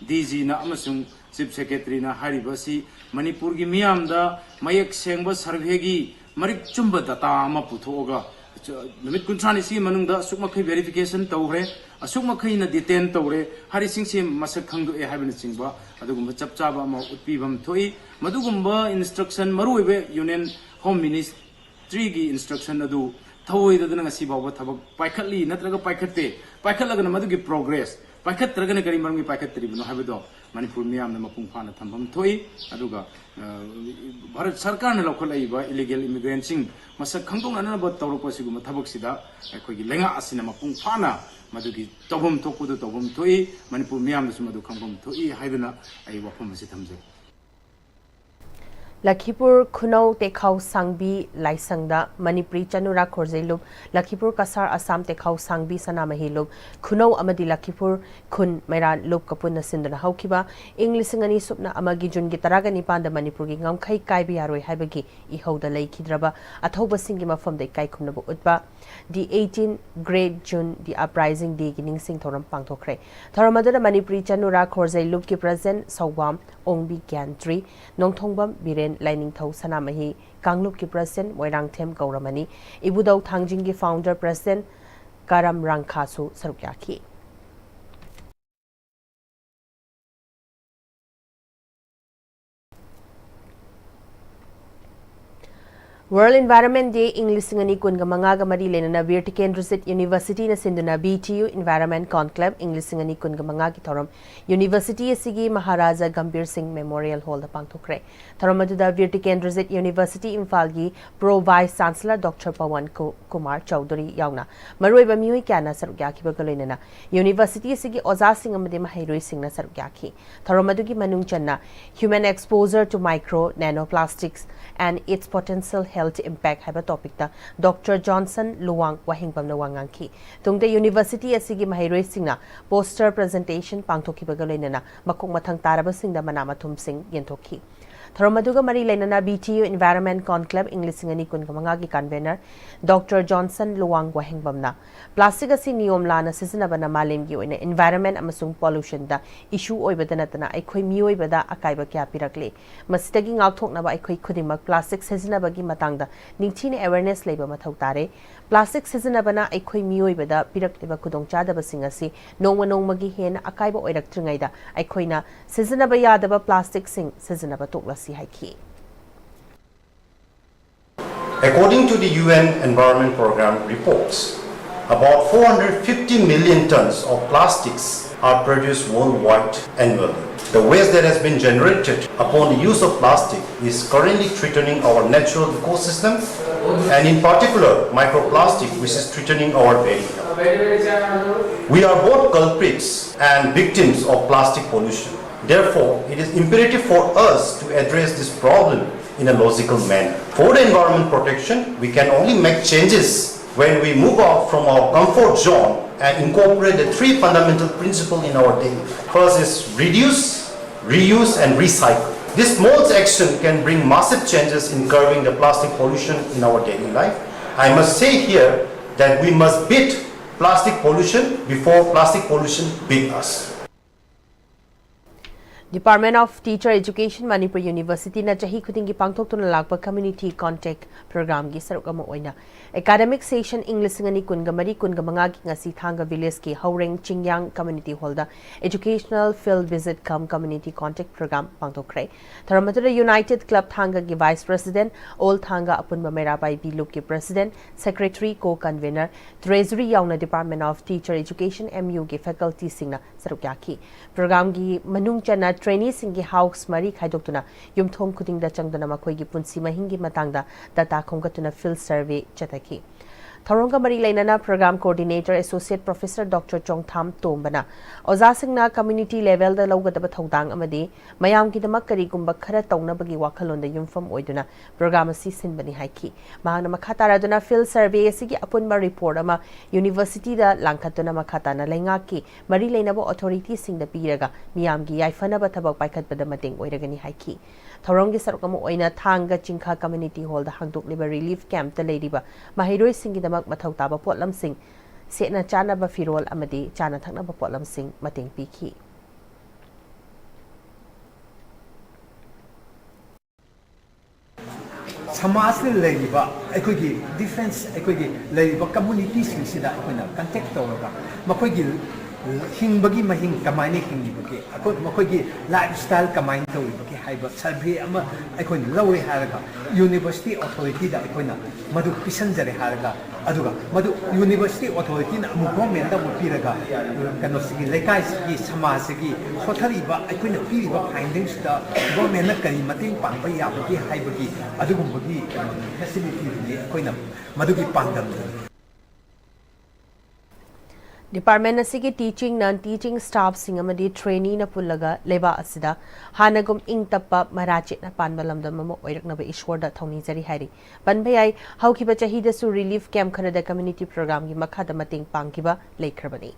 D G ꯅ ꯑꯃꯁꯨꯡ Chief Secretary ꯅ ꯍꯥꯏꯔꯤꯕ ꯑꯁꯤ ꯃꯅꯤꯄꯨꯔꯒꯤ ꯃꯤꯌꯥꯝꯗ ꯃꯌꯦꯛ ꯁꯦꯡꯕ survey ꯒꯤ ꯃꯔꯤꯛ ꯆꯨꯝꯕ data ꯑꯃ ꯄꯨꯊꯣꯛꯑꯒ, ꯅꯨꯃꯤꯠ ꯀꯨꯟꯊ꯭ꯔꯥꯅꯤ ꯁꯤꯒꯤ ꯃꯅꯨꯡꯗ ꯑꯁꯨꯛ ꯃꯈꯩ verification ꯇꯧꯈ꯭ꯔꯦ, ꯑꯁꯨꯛ ꯃꯈꯩꯅ detain ꯇꯧꯔꯦ, ꯍꯥꯏꯔꯤꯁꯤꯡꯁꯤ ꯃꯁꯛ ꯈꯪꯗꯣꯛꯑꯦ ꯍꯥꯏꯕꯅꯆꯤꯡꯕ ꯑꯗꯨꯒꯨꯝꯕ ꯆꯞ ꯆꯥꯕ ꯑꯃ ꯎꯠꯄꯤꯕ ꯑꯃ ꯊꯣꯛꯏ꯫ ꯃꯗꯨꯒꯨꯝꯕ instruction, ꯃꯔꯨꯑꯣꯏꯕ Union Home Ministry ꯒꯤ instruction ꯑꯗꯨ ꯊꯧꯑꯣꯏꯗꯗꯅ ꯉꯁꯤ ꯐꯥꯎꯕ ꯊꯕꯛ ꯄꯥꯏꯈꯠꯂꯤ ꯅꯠꯇ꯭ꯔꯒ ꯄꯥꯏꯈꯠꯇꯦ? ꯄꯥꯏꯈꯠꯂꯒꯅ ꯃꯗꯨꯒꯤ progress, ꯄꯥꯏꯈꯠꯇ꯭ꯔꯒꯅ ꯀꯔꯤ ꯃꯔꯝꯒꯤ ꯄꯥꯏꯈꯠꯇ꯭ꯔꯤꯕꯅꯣ ꯍꯥꯏꯕꯗꯣ ꯃꯅꯤꯄꯨꯔ ꯃꯤꯌꯥꯝꯅ ꯃꯄꯨꯡ ꯐꯥꯅ ꯊꯝꯐꯝ ꯊꯣꯛꯏ꯫ ꯑꯗꯨꯒ, ꯑ, ꯚꯥꯔꯠ ꯁꯔꯀꯥꯔꯅ ꯂꯧꯈꯠꯂꯛꯏꯕ illegal immigrant ꯁꯤꯡ ꯃꯁꯛ ꯈꯪꯗꯣꯛꯅꯅꯕ ꯇꯧꯔꯛꯄ ꯑꯁꯤꯒꯨꯝꯕ ꯊꯕꯛꯁꯤꯗ ꯑꯩꯈꯣꯏꯒꯤ ꯂꯩꯉꯥꯛ ꯑꯁꯤꯅ ꯃꯄꯨꯡ ꯐꯥꯅ ꯃꯗꯨꯒꯤ ꯇꯧꯐꯝ ꯊꯣꯛꯄꯗꯨ ꯇꯧꯐꯝ ꯊꯣꯛꯏ, ꯃꯅꯤꯄꯨꯔ ꯃꯤꯌꯥꯝꯗꯁꯨ ꯃꯗꯨ ꯈꯪꯐꯝ ꯊꯣꯛꯏ ꯍꯥꯏꯗꯨꯅ ꯑꯩ ꯋꯥꯐꯝ ꯑꯁꯤ ꯊꯝꯖꯩ꯫ ꯂꯈꯤꯄꯨꯔ ꯈꯨꯅꯧ ꯇꯦꯈꯥꯎ ꯁꯥꯡꯕꯤ ꯂꯥꯏꯁꯪꯗ ꯃꯅꯤꯄꯨꯔꯤ ꯆꯅꯨꯔꯥ ꯈꯣꯔꯖꯩ ꯂꯨꯞ, ꯂꯈꯤꯄꯨꯔ ꯀꯁꯥꯔ ꯑꯁꯥꯝ ꯇꯦꯈꯥꯎ ꯁꯥꯡꯕꯤ ꯁꯅꯥꯃꯍꯤ ꯂꯨꯞ, ꯈꯨꯅꯧ ꯑꯃꯗꯤ ꯂꯈꯤꯄꯨꯔ ꯈꯨꯟ ꯃꯩꯔꯥ ꯂꯨꯞꯀ ꯄꯨꯟꯅ ꯁꯤꯟꯗꯨꯅ ꯍꯧꯈꯤꯕ ꯏꯪ ꯂꯤꯁꯤꯡ ꯑꯅꯤ ꯁꯨꯞꯅ ꯑꯃꯒꯤ ꯖꯨꯟꯒꯤ ꯇꯔꯥꯒ ꯅꯤꯄꯥꯟꯗ ꯃꯅꯤꯄꯨꯔꯒꯤ ꯉꯝꯈꯩ ꯀꯥꯏꯕ ꯌꯥꯔꯣꯏ ꯍꯥꯏꯕꯒꯤ ꯏꯍꯧꯗ ꯂꯩꯈꯤꯗ꯭ꯔꯕ ꯑꯊꯧꯕꯁꯤꯡꯒꯤ ꯃꯐꯝꯗ ꯏꯀꯥꯏ ꯈꯨꯝꯅꯕ ꯎꯠꯄ, The eighteen Great June, The Uprising Day ꯒꯤ ꯅꯤꯡꯁꯤꯡ ꯊꯧꯔꯝ ꯄꯥꯡꯊꯣꯛꯈ꯭ꯔꯦ꯫ ꯊꯧꯔꯝ ꯑꯗꯨꯗ ꯃꯅꯤꯄꯨꯔꯤ ꯆꯅꯨꯔꯥ ꯈꯣꯔꯖꯩ ꯂꯨꯞꯀꯤ President ꯁꯧꯕꯥꯝ ꯑꯣꯡꯕꯤ ꯒ꯭ꯌꯥꯟꯇ꯭ꯔꯤ, ꯅꯣꯡꯊꯣꯡꯕꯝ ꯕꯤꯔꯦꯟ, ꯂꯥꯏꯅꯤꯡꯊꯧ ꯁꯅꯥꯃꯍꯤ ꯀꯥꯡꯂꯨꯞꯀꯤ President ꯃꯣꯏꯔꯥꯡꯊꯦꯝ ꯒꯧꯔꯃꯅꯤ, ꯏꯕꯨꯙꯧ ꯊꯥꯡꯖꯤꯡꯒꯤ Founder President ꯀꯔꯝ ꯔꯥꯡꯈꯥꯁꯨ ꯁꯔꯨꯛ ꯌꯥꯈꯤ꯫ World Environment Day ꯏꯪ ꯂꯤꯁꯤꯡ ꯑꯅꯤ ꯀꯨꯟꯒ ꯃꯉꯥꯒ ꯃꯔꯤ ꯂꯩꯅꯅ ꯚꯤꯔ ꯇꯤꯀꯦꯟꯗ꯭ꯔꯖꯤꯠ University ꯅ ꯁꯤꯟꯗꯨꯅ B T U Environment Conclave ꯏꯪ ꯂꯤꯁꯤꯡ ꯑꯅꯤ ꯀꯨꯟꯒ ꯃꯉꯥꯒꯤ ꯊꯧꯔꯝ University ꯑꯁꯤꯒꯤ ꯃꯍꯥꯔꯥꯖꯥ ꯒꯝꯚꯤꯔ ꯁꯤꯡ Memorial Hall ꯗ ꯄꯥꯡꯊꯣꯛꯈ꯭ꯔꯦ꯫ ꯊꯧꯔꯝ ꯑꯗꯨꯗ ꯚꯤꯔ ꯇꯤꯀꯦꯟꯗ꯭ꯔꯖꯤꯠ University ꯏꯝꯐꯥꯜꯒꯤ Pro Vice Chancellor Doctor Pawan ꯀꯨ-, ꯀꯨꯃꯥꯔ ꯆꯧꯙꯨꯔꯤ ꯌꯥꯎꯅ ꯃꯔꯨꯑꯣꯏꯕ ꯃꯤꯑꯣꯏ ꯀꯌꯥꯅ ꯁꯔꯨꯛ ꯌꯥꯈꯤꯕꯒ ꯂꯣꯏꯅꯅ University ꯑꯁꯤꯒꯤ ꯑꯣꯖꯥꯁꯤꯡ ꯑꯃꯗꯤ ꯃꯍꯩꯔꯣꯏꯁꯤꯡꯅ ꯁꯔꯨꯛ ꯌꯥꯈꯤ꯫ ꯊꯧꯔꯝ ꯑꯗꯨꯒꯤ ꯃꯅꯨꯡ ꯆꯟꯅ Human Exposure to Micro Nanoplastics and Its Potential Health Impact ꯍꯥꯏꯕ ꯇꯣꯄꯤꯛꯇ ꯗꯣꯛꯇꯔ ꯖꯣꯟꯁꯟ ꯂꯨꯋꯥꯡ ꯋꯥꯍꯦꯡꯕꯝꯅ ꯋꯥ ꯉꯥꯡꯈꯤ꯫ ꯇꯨꯡꯗ ꯌꯨꯅꯤꯚꯔꯁꯤꯇꯤ ꯑꯁꯤꯒꯤ ꯃꯍꯩꯔꯣꯏꯁꯤꯡꯅ ꯄꯣꯁꯇꯔ ꯄ꯭ꯔꯖꯦꯟꯇꯦꯁꯟ ꯄꯥꯡꯊꯣꯛꯈꯤꯕꯒ ꯂꯣꯏꯅꯅ ꯃꯈꯣꯡ ꯃꯊꯪ ꯇꯥꯔꯕꯁꯤꯡꯗ ꯃꯅꯥ ꯃꯊꯨꯝꯁꯤꯡ ꯌꯦꯟꯊꯣꯛꯈꯤ꯫ ꯊꯧꯔꯝ ꯑꯗꯨꯒ ꯃꯔꯤ ꯂꯩꯅꯅ B T U Environment Conclave ꯏꯪ ꯂꯤꯁꯤꯡ ꯑꯅꯤ ꯀꯨꯟꯒ ꯃꯉꯥꯒꯤ ꯀꯟꯚꯦꯅꯔ ꯗꯣꯛꯇꯔ ꯖꯣꯟꯁꯟ ꯂꯨꯋꯥꯡ ꯋꯥꯍꯦꯡꯕꯝꯅ ꯄ꯭ꯂꯥꯁꯇꯤꯛ ꯑꯁꯤ ꯅꯤꯌꯣꯝ ꯂꯥꯟꯅ ꯁꯤꯖꯤꯟꯅꯕꯅ ꯃꯥꯂꯦꯝꯒꯤ ꯑꯣꯏꯅ ꯏꯟꯚꯥꯏꯔꯟꯃꯦꯟ ꯑꯃꯁꯨꯡ ꯄꯣꯂꯨꯁꯟꯗ ꯏꯁꯨ ꯑꯣꯏꯕꯗ ꯅꯠꯇꯅ ꯑꯩꯈꯣꯏ ꯃꯤꯑꯣꯏꯕꯗ ꯑꯀꯥꯏꯕ ꯀꯌꯥ ꯄꯤꯔꯛꯂꯤ꯫ ꯃꯁꯤꯗꯒꯤ ꯉꯥꯛꯊꯣꯛꯅꯕ ꯑꯩꯈꯣꯏ ꯈꯨꯗꯤꯡꯃꯛ ꯄ꯭ꯂꯥꯁꯇꯤꯛ ꯁꯤꯖꯤꯟꯅꯕꯒꯤ ꯃꯇꯥꯡꯗ ꯅꯤꯡꯊꯤꯅ ꯑꯦꯋꯦꯔꯅꯦꯁ ꯂꯩꯕ ꯃꯊꯧ ꯇꯥꯔꯦ꯫ ꯄ꯭ꯂꯥꯁꯇꯤꯛ ꯁꯤꯖꯤꯟꯅꯕꯅ ꯑꯩꯈꯣꯏ ꯃꯤꯑꯣꯏꯕꯗ ꯄꯤꯔꯛꯂꯤꯕ ꯈꯨꯗꯣꯡꯆꯥꯗꯕꯁꯤꯡ ꯑꯁꯤ ꯅꯣꯡꯃ ꯅꯣꯡꯃꯒꯤ ꯍꯦꯟꯅ ꯑꯀꯥꯏꯕ ꯑꯣꯏꯔꯛꯇ꯭ꯔꯤꯉꯩꯗ ꯑꯩꯈꯣꯏꯅ ꯁꯤꯖꯤꯟꯅꯕ ꯌꯥꯗꯕ ꯄ꯭ꯂꯥꯁꯇꯤꯛꯁꯤꯡ ꯁꯤꯖꯤꯟꯅꯕ ꯇꯣꯛꯂꯁꯤ ꯍꯥꯏꯈꯤ꯫ According to the U N Environment Programme reports, about four hundred fifty million tons of plastics are produced worldwide annually. The waste that has been generated upon the use of plastic is currently threatening our natural ecosystem and, in particular, microplastic, which is threatening our very health. We are both culprits and victims of plastic pollution. Therefore, it is imperative for us to address this problem in a logical manner. For the environment protection, we can only make changes when we move out from our comfort zone and incorporate the three fundamental principles in our daily life. First is reduce, reuse, and recycle. This small action can bring massive changes in curbing the plastic pollution in our daily life. I must say here that we must beat plastic pollution before plastic pollution beat us. Department of Teacher Education, Manipur University ꯅ ꯆꯍꯤ ꯈꯨꯗꯤꯡꯒꯤ ꯄꯥꯡꯊꯣꯛꯇꯨꯅ ꯂꯥꯛꯄ Community Contact Program ꯒꯤ ꯁꯔꯨꯛ ꯑꯃ ꯑꯣꯏꯅ academic session ꯏꯪ ꯂꯤꯁꯤꯡ ꯑꯅꯤ ꯀꯨꯟꯒ ꯃꯔꯤ ꯀꯨꯟꯒ ꯃꯉꯥꯒꯤ ꯉꯁꯤ ꯊꯥꯡꯒ village ꯀꯤ ꯍꯧꯔꯦꯡ ꯆꯤꯡꯌꯥꯡ Community Hall ꯗ Educational Field Visit cum Community Contact Program ꯄꯥꯡꯊꯣꯛꯈ꯭ꯔꯦ꯫ ꯊꯧꯔꯝ ꯑꯗꯨꯗ United Club ꯊꯥꯡꯒꯒꯤ Vice President, All ꯊꯥꯡꯒ ꯑꯄꯨꯟꯕ ꯃꯩꯔꯥ ꯄꯥꯏꯕꯤ ꯂꯨꯞꯀꯤ President, Secretary, Co-Convenor, Treasury ꯌꯥꯎꯅ Department of Teacher Education, M U ꯒꯤ faculty ꯁꯤꯡꯅ ꯁꯔꯨꯛ ꯌꯥꯈꯤ꯫ Program ꯒꯤ ꯃꯅꯨꯡ ꯆꯟꯅ trainee ꯁꯤꯡꯒꯤ house ꯃꯔꯤ ꯈꯥꯏꯗꯣꯛꯇꯨꯅ ꯌꯨꯝꯊꯣꯡ ꯈꯨꯗꯤꯡꯗ ꯆꯪꯗꯨꯅ ꯃꯈꯣꯏꯒꯤ ꯄꯨꯟꯁꯤ ꯃꯍꯤꯡꯒꯤ ꯃꯇꯥꯡꯗ data ꯈꯣꯝꯒꯠꯇꯨꯅ field survey ꯆꯠꯊꯈꯤ꯫ ꯊꯧꯔꯝꯒ ꯃꯔꯤ ꯂꯩꯅꯅ Program Coordinator Associate Professor Doctor ꯆꯣꯡꯊꯥꯝ ꯇꯣꯝꯕꯅ ꯑꯣꯖꯥꯁꯤꯡꯅ community levelꯗ ꯂꯧꯒꯗꯕ ꯊꯧꯗꯥꯡ ꯑꯃꯗꯤ ꯃꯌꯥꯝꯒꯤꯗꯃꯛ ꯀꯔꯤꯒꯨꯝꯕ ꯈꯔ ꯇꯧꯅꯕꯒꯤ ꯋꯥꯈꯜꯂꯣꯟꯗ ꯌꯨꯝꯐꯝ ꯑꯣꯏꯗꯨꯅ program ꯑꯁꯤ ꯁꯤꯟꯕꯅꯤ ꯍꯥꯏꯈꯤ꯫ ꯃꯍꯥꯛꯅ ꯃꯈꯥ ꯇꯥꯔꯗꯨꯅ field survey ꯑꯁꯤꯒꯤ ꯑꯄꯨꯟꯕ report ꯑꯃ universityꯗ ꯂꯥꯡꯈꯠꯇꯨꯅ ꯃꯈꯥ ꯇꯥꯅ ꯂꯩꯉꯥꯛꯀꯤ ꯃꯔꯤ ꯂꯩꯅꯕ authorityꯁꯤꯡꯗ ꯄꯤꯔꯒ ꯃꯤꯌꯥꯝꯒꯤ ꯌꯥꯏꯐꯅꯕ ꯊꯕꯛ ꯄꯥꯏꯈꯠꯄꯗ ꯃꯇꯦꯡ ꯑꯣꯏꯔꯒꯅꯤ ꯍꯥꯏꯈꯤ꯫ ꯊꯧꯔꯝꯒꯤ ꯁꯔꯨꯛ ꯑꯃ ꯑꯣꯏꯅ ꯊꯥꯡꯒ ꯆꯤꯡꯈ community hallꯗ ꯍꯥꯡꯗꯣꯛꯂꯤꯕ relief campꯇ ꯂꯩꯔꯤꯕ ꯃꯍꯩꯔꯣꯏꯁꯤꯡꯒꯤꯗꯃꯛ ꯃꯊꯧ ꯇꯥꯕ ꯄꯣꯠꯂꯝꯁꯤꯡ, ꯁꯦꯠꯅ ꯆꯥꯅꯕ ꯐꯤꯔꯣꯜ ꯑꯃꯗꯤ ꯆꯥꯅ ꯊꯛꯅꯕ ꯄꯣꯠꯂꯝꯁꯤꯡ ꯃꯇꯦꯡ ꯄꯤꯈꯤ꯫ ꯁꯃꯥꯖꯇ ꯂꯩꯔꯤꯕ ꯑꯩꯈꯣꯏꯒꯤ difference, ꯑꯩꯈꯣꯏꯒꯤ ꯂꯩꯔꯤꯕ communityꯁꯤꯡꯁꯤꯗ ꯑꯩꯈꯣꯏꯅ contact ꯇꯧꯔꯒ ꯃꯈꯣꯏꯒꯤ ꯍꯤꯡꯕꯒꯤ ꯃꯍꯤꯡ ꯀꯃꯥꯏꯅ ꯍꯤꯡꯂꯤꯕꯒꯦ, ꯑꯩꯈꯣꯏ ꯃꯈꯣꯏꯒꯤ lifestyle ꯀꯃꯥꯏꯅ ꯇꯧꯔꯤꯕꯒꯦ ꯍꯥꯏꯕ survey ꯑꯃ ꯑꯩꯈꯣꯏꯅ ꯂꯧꯔꯦ ꯍꯥꯏꯔꯒ university authorityꯗ ꯑꯩꯈꯣꯏꯅ ꯃꯗꯨ ꯄꯤꯁꯟꯖꯔꯦ ꯍꯥꯏꯔꯒ, ꯑꯗꯨꯒ ꯃꯗꯨ university authorityꯅ ꯑꯃꯨꯛ governmentꯗ ꯑꯃꯨꯛ ꯄꯤꯔꯒ ꯀꯩꯅꯣꯁꯤꯒꯤ ꯂꯩꯀꯥꯏꯁꯤꯒꯤ ꯁꯃꯥꯖꯁꯤꯒꯤ ꯁꯣꯊꯔꯤꯕ ꯑꯩꯈꯣꯏꯅ ꯄꯤꯔꯤꯕ findingꯁꯤꯗ governmentꯅ ꯀꯔꯤ ꯃꯇꯦꯡ ꯄꯥꯡꯕ ꯌꯥꯕꯒꯦ ꯍꯥꯏꯕꯒꯤ ꯑꯗꯨꯒꯨꯝꯕꯒꯤ ꯀꯩꯅꯣ facilityꯗꯨꯅꯤ ꯑꯩꯈꯣꯏꯅ ꯃꯗꯨꯒꯤ ꯄꯥꯟꯗꯝꯗꯨꯅꯤ꯫ Department ꯑꯁꯤꯒꯤ teaching, non teaching staffꯁꯤꯡ ꯑꯃꯗꯤ traineeꯅ ꯄꯨꯜꯂꯒ ꯂꯩꯕꯥꯛ ꯑꯁꯤꯗ ꯍꯥꯟꯅꯒꯨꯝ ꯏꯪ ꯇꯞꯄ, ꯃꯔꯥ ꯆꯦꯠꯅ ꯄꯥꯟꯕ ꯂꯝꯗꯝ ꯑꯃ ꯑꯣꯏꯔꯛꯅꯕ ꯏꯁꯣꯔꯗ ꯊꯧꯅꯤꯖꯔꯤ ꯍꯥꯏꯔꯤ꯫ ꯄꯟꯕ ꯌꯥꯏ, ꯍꯧꯈꯤꯕ ꯆꯍꯤꯗꯁꯨ relief camp ꯈꯔꯗ community programꯒꯤ ꯃꯈꯥꯗ ꯃꯇꯦꯡ ꯄꯥꯡꯈꯤꯕ ꯂꯩꯈ꯭ꯔꯕꯅꯤ꯫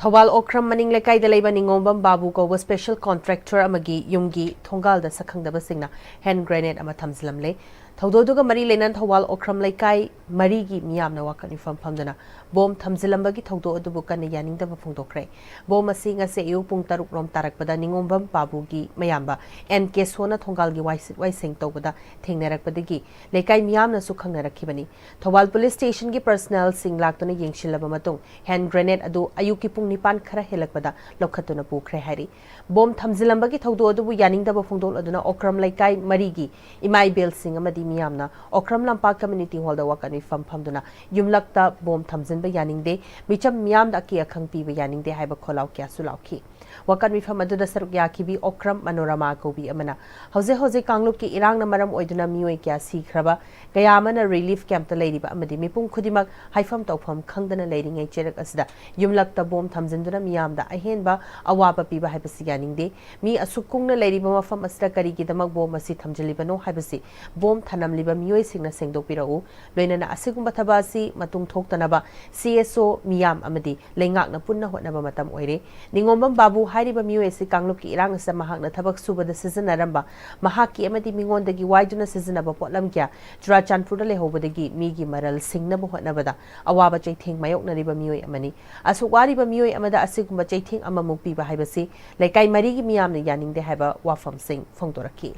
ꯊꯧꯕꯥꯜ ꯑꯣꯀ꯭ꯔꯝ ꯃꯅꯤꯡ ꯂꯩꯀꯥꯏꯗ ꯂꯩꯕ ꯅꯤꯉꯣꯝꯕꯝ ꯕꯥꯕꯨ ꯀꯧꯕ special contractor ꯑꯃꯒꯤ ꯌꯨꯝꯒꯤ ꯊꯣꯡꯒꯥꯜꯗ ꯁꯛꯈꯪꯗꯕꯁꯤꯡꯅ hand grenade ꯑꯃ ꯊꯝꯖꯤꯜꯂꯝꯂꯦ꯫ ꯊꯧꯗꯣꯛ ꯑꯗꯨꯒ ꯃꯔꯤ ꯂꯩꯅꯅ ꯊꯧꯕꯥꯜ ꯑꯣꯀ꯭ꯔꯝ ꯂꯩꯀꯥꯏ ꯃꯔꯤꯒꯤ ꯃꯤꯌꯥꯝꯅ ꯋꯥꯀꯠ ꯃꯤꯐꯝ ꯐꯝꯗꯨꯅ ꯕꯣꯝ ꯊꯝꯖꯤꯜꯂꯝꯕꯒꯤ ꯊꯧꯗꯣꯛ ꯑꯗꯨꯕꯨ ꯀꯟꯅ ꯌꯥꯅꯤꯡꯗꯕ ꯐꯣꯡꯗꯣꯛꯈ꯭ꯔꯦ꯫ ꯕꯣꯝ ꯑꯁꯤ ꯉꯁꯤ ꯑꯌꯨꯛ ꯄꯨꯡ ꯇꯔꯨꯛ ꯔꯣꯝ ꯇꯥꯔꯛꯄꯗ ꯅꯤꯉꯣꯝꯕꯝ ꯕꯥꯕꯨꯒꯤ ꯃꯌꯥꯝꯕ ꯑꯦꯟ ꯀꯦꯁꯣꯅ ꯊꯣꯡꯒꯥꯜꯒꯤ ꯋꯥꯏꯁꯤꯠ ꯋꯥꯏꯁꯦꯡ ꯇꯧꯕꯗ ꯊꯦꯡꯅꯔꯛꯄꯗꯒꯤ ꯂꯩꯀꯥꯏ ꯃꯤꯌꯥꯝꯅꯁꯨ ꯈꯪꯅꯔꯛꯈꯤꯕꯅꯤ꯫ ꯊꯧꯕꯥꯜ police stationꯒꯤ personnelꯁꯤꯡ ꯂꯥꯛꯇꯨꯅ ꯌꯦꯡꯁꯤꯜꯂꯕ ꯃꯇꯨꯡ hand grenade ꯑꯗꯨ ꯑꯌꯨꯛꯀꯤ ꯄꯨꯡ ꯅꯤꯄꯥꯟ ꯈꯔ ꯍꯦꯜꯂꯛꯄꯗ ꯂꯧꯈꯠꯇꯨꯅ ꯄꯨꯈ꯭ꯔꯦ ꯍꯥꯏꯔꯤ꯫ ꯕꯣꯝ ꯊꯝꯖꯤꯜꯂꯝꯕꯒꯤ ꯊꯧꯗꯣꯛ ꯑꯗꯨꯕꯨ ꯌꯥꯅꯤꯡꯗꯕ ꯐꯣꯡꯗꯣꯛꯂꯗꯨꯅ ꯑꯣꯀ꯭ꯔꯝ ꯂꯩꯀꯥꯏ ꯃꯔꯤꯒꯤ ꯏꯃꯥ ꯏꯕꯦꯜꯁꯤꯡ ꯑꯃꯗꯤ ꯃꯤꯌꯥꯝꯅ ꯑꯣꯀ꯭ꯔꯝ ꯂꯝꯄꯥꯛ community hallꯗ ꯋꯥꯀꯠ ꯃꯤꯐꯝ ꯐꯝꯗꯨꯅ ꯌꯨꯝꯂꯛꯇ ꯕꯣꯝ ꯊꯝꯖꯤꯟꯕ ꯌꯥꯅꯤꯡꯗꯦ, ꯃꯤꯆꯝ ꯃꯤꯌꯥꯝꯗ ꯑꯀꯤ ꯑꯈꯪ ꯄꯤꯕ ꯌꯥꯅꯤꯡꯗꯦ ꯍꯥꯏꯕ ꯈꯣꯜꯂꯥꯎ ꯀꯌꯥꯁꯨ ꯂꯥꯎꯈꯤ꯫ ꯋꯥꯀꯠ ꯃꯤꯐꯝ ꯑꯗꯨꯗ ꯁꯔꯨꯛ ꯌꯥꯈꯤꯕꯤ ꯑꯣꯀ꯭ꯔꯝ ꯃꯅꯣꯔꯃꯥ ꯀꯧꯕꯤ ꯑꯃꯅ, ꯍꯧꯖꯤꯛ ꯍꯧꯖꯤꯛ ꯀꯥꯡꯂꯨꯞꯀꯤ ꯏꯔꯥꯡꯅ ꯃꯔꯝ ꯑꯣꯏꯗꯨꯅ ꯃꯤꯑꯣꯏ ꯀꯌꯥ ꯁꯤꯈ꯭ꯔꯕ, ꯀꯌꯥ ꯑꯃꯅ ꯔꯤꯂꯤꯐ ꯀꯦꯝꯞꯇ ꯂꯩꯔꯤꯕ ꯑꯃꯗꯤ ꯃꯤꯄꯨꯝ ꯈꯨꯗꯤꯡꯃꯛ ꯍꯥꯏꯐꯝ ꯇꯧꯐꯝ ꯈꯪꯗꯅ ꯂꯩꯔꯤꯉꯩ ꯆꯩꯔꯛ ꯑꯁꯤꯗ ꯌꯨꯝꯂꯛꯇ ꯕꯣꯝ ꯊꯝꯖꯤꯟꯗꯨꯅ ꯃꯤꯌꯥꯝꯗ ꯑꯍꯦꯟꯕ ꯑꯋꯥꯕ ꯄꯤꯕ ꯍꯥꯏꯕꯁꯤ ꯌꯥꯅꯤꯡꯗꯦ꯫ ꯃꯤ ꯑꯁꯨꯛ ꯀꯨꯡꯅ ꯂꯩꯔꯤꯕ ꯃꯐꯝ ꯑꯁꯤꯗ ꯀꯔꯤꯒꯤꯗꯃꯛ ꯕꯣꯝ ꯑꯁꯤ ꯊꯝꯖꯤꯜꯂꯤꯕꯅꯣ ꯍꯥꯏꯕꯁꯤ ꯕꯣꯝ ꯊꯅꯝꯂꯤꯕ ꯃꯤꯑꯣꯏꯁꯤꯡꯅ ꯁꯦꯡꯗꯣꯛꯄꯤꯔꯛꯎ꯫ ꯂꯣꯏꯅꯅ ꯑꯁꯤꯒꯨꯝꯕ ꯊꯕꯛ ꯑꯁꯤ ꯃꯇꯨꯡ ꯊꯣꯛꯇꯅꯕ ꯁꯤ ꯑꯦꯁ ꯑꯣ ꯃꯤꯌꯥꯝ ꯑꯃꯗꯤ ꯂꯩꯉꯥꯛꯅ ꯄꯨꯟꯅ ꯍꯣꯠꯅꯕ ꯃꯇꯝ ꯑꯣꯏꯔꯦ꯫ ꯅꯤꯉꯣꯝꯕꯝ ꯕꯥꯕꯨ ꯍꯥꯏꯔꯤꯕ ꯃꯤꯑꯣꯏ ꯑꯁꯤ ꯀꯥꯡꯂꯨꯞꯀꯤ ꯏꯔꯥꯡ ꯑꯁꯤꯗ ꯃꯍꯥꯛꯅ ꯊꯕꯛ ꯁꯨꯕꯗ ꯁꯤꯖꯤꯟꯅꯔꯝꯕ ꯃꯍꯥꯛꯀꯤ ꯑꯃꯗꯤ ꯃꯤꯉꯣꯟꯗꯒꯤ ꯋꯥꯏꯗꯨꯅ ꯁꯤꯖꯤꯟꯅꯕ ꯄꯣꯠꯂꯝ ꯀꯌꯥ ꯆꯨꯔꯥꯆꯥꯟꯄꯨꯔꯗ ꯂꯩꯍꯧꯕꯗꯒꯤ ꯃꯤꯒꯤ ꯃꯔꯜ ꯁꯤꯡꯅꯕ ꯍꯣꯠꯅꯕꯗ ꯑꯋꯥꯕ ꯆꯩꯊꯦꯡ ꯃꯥꯌꯣꯛꯅꯔꯤꯕ ꯃꯤꯑꯣꯏ ꯑꯃꯅꯤ꯫ ꯑꯁꯨꯛ ꯋꯥꯔꯤꯕ ꯃꯤꯑꯣꯏ ꯑꯃꯗ ꯑꯁꯤꯒꯨꯝꯕ ꯆꯩꯊꯦꯡ ꯑꯃꯃꯨꯛ ꯄꯤꯕ ꯍꯥꯏꯕꯁꯤ ꯂꯩꯀꯥꯏ ꯃꯔꯤꯒꯤ ꯃꯤꯌꯥꯝꯅ ꯌꯥꯅꯤꯡꯗꯦ ꯍꯥꯏꯕ ꯋꯥꯐꯝꯁꯤꯡ ꯐꯣꯡꯗꯣꯔꯛꯈꯤ꯫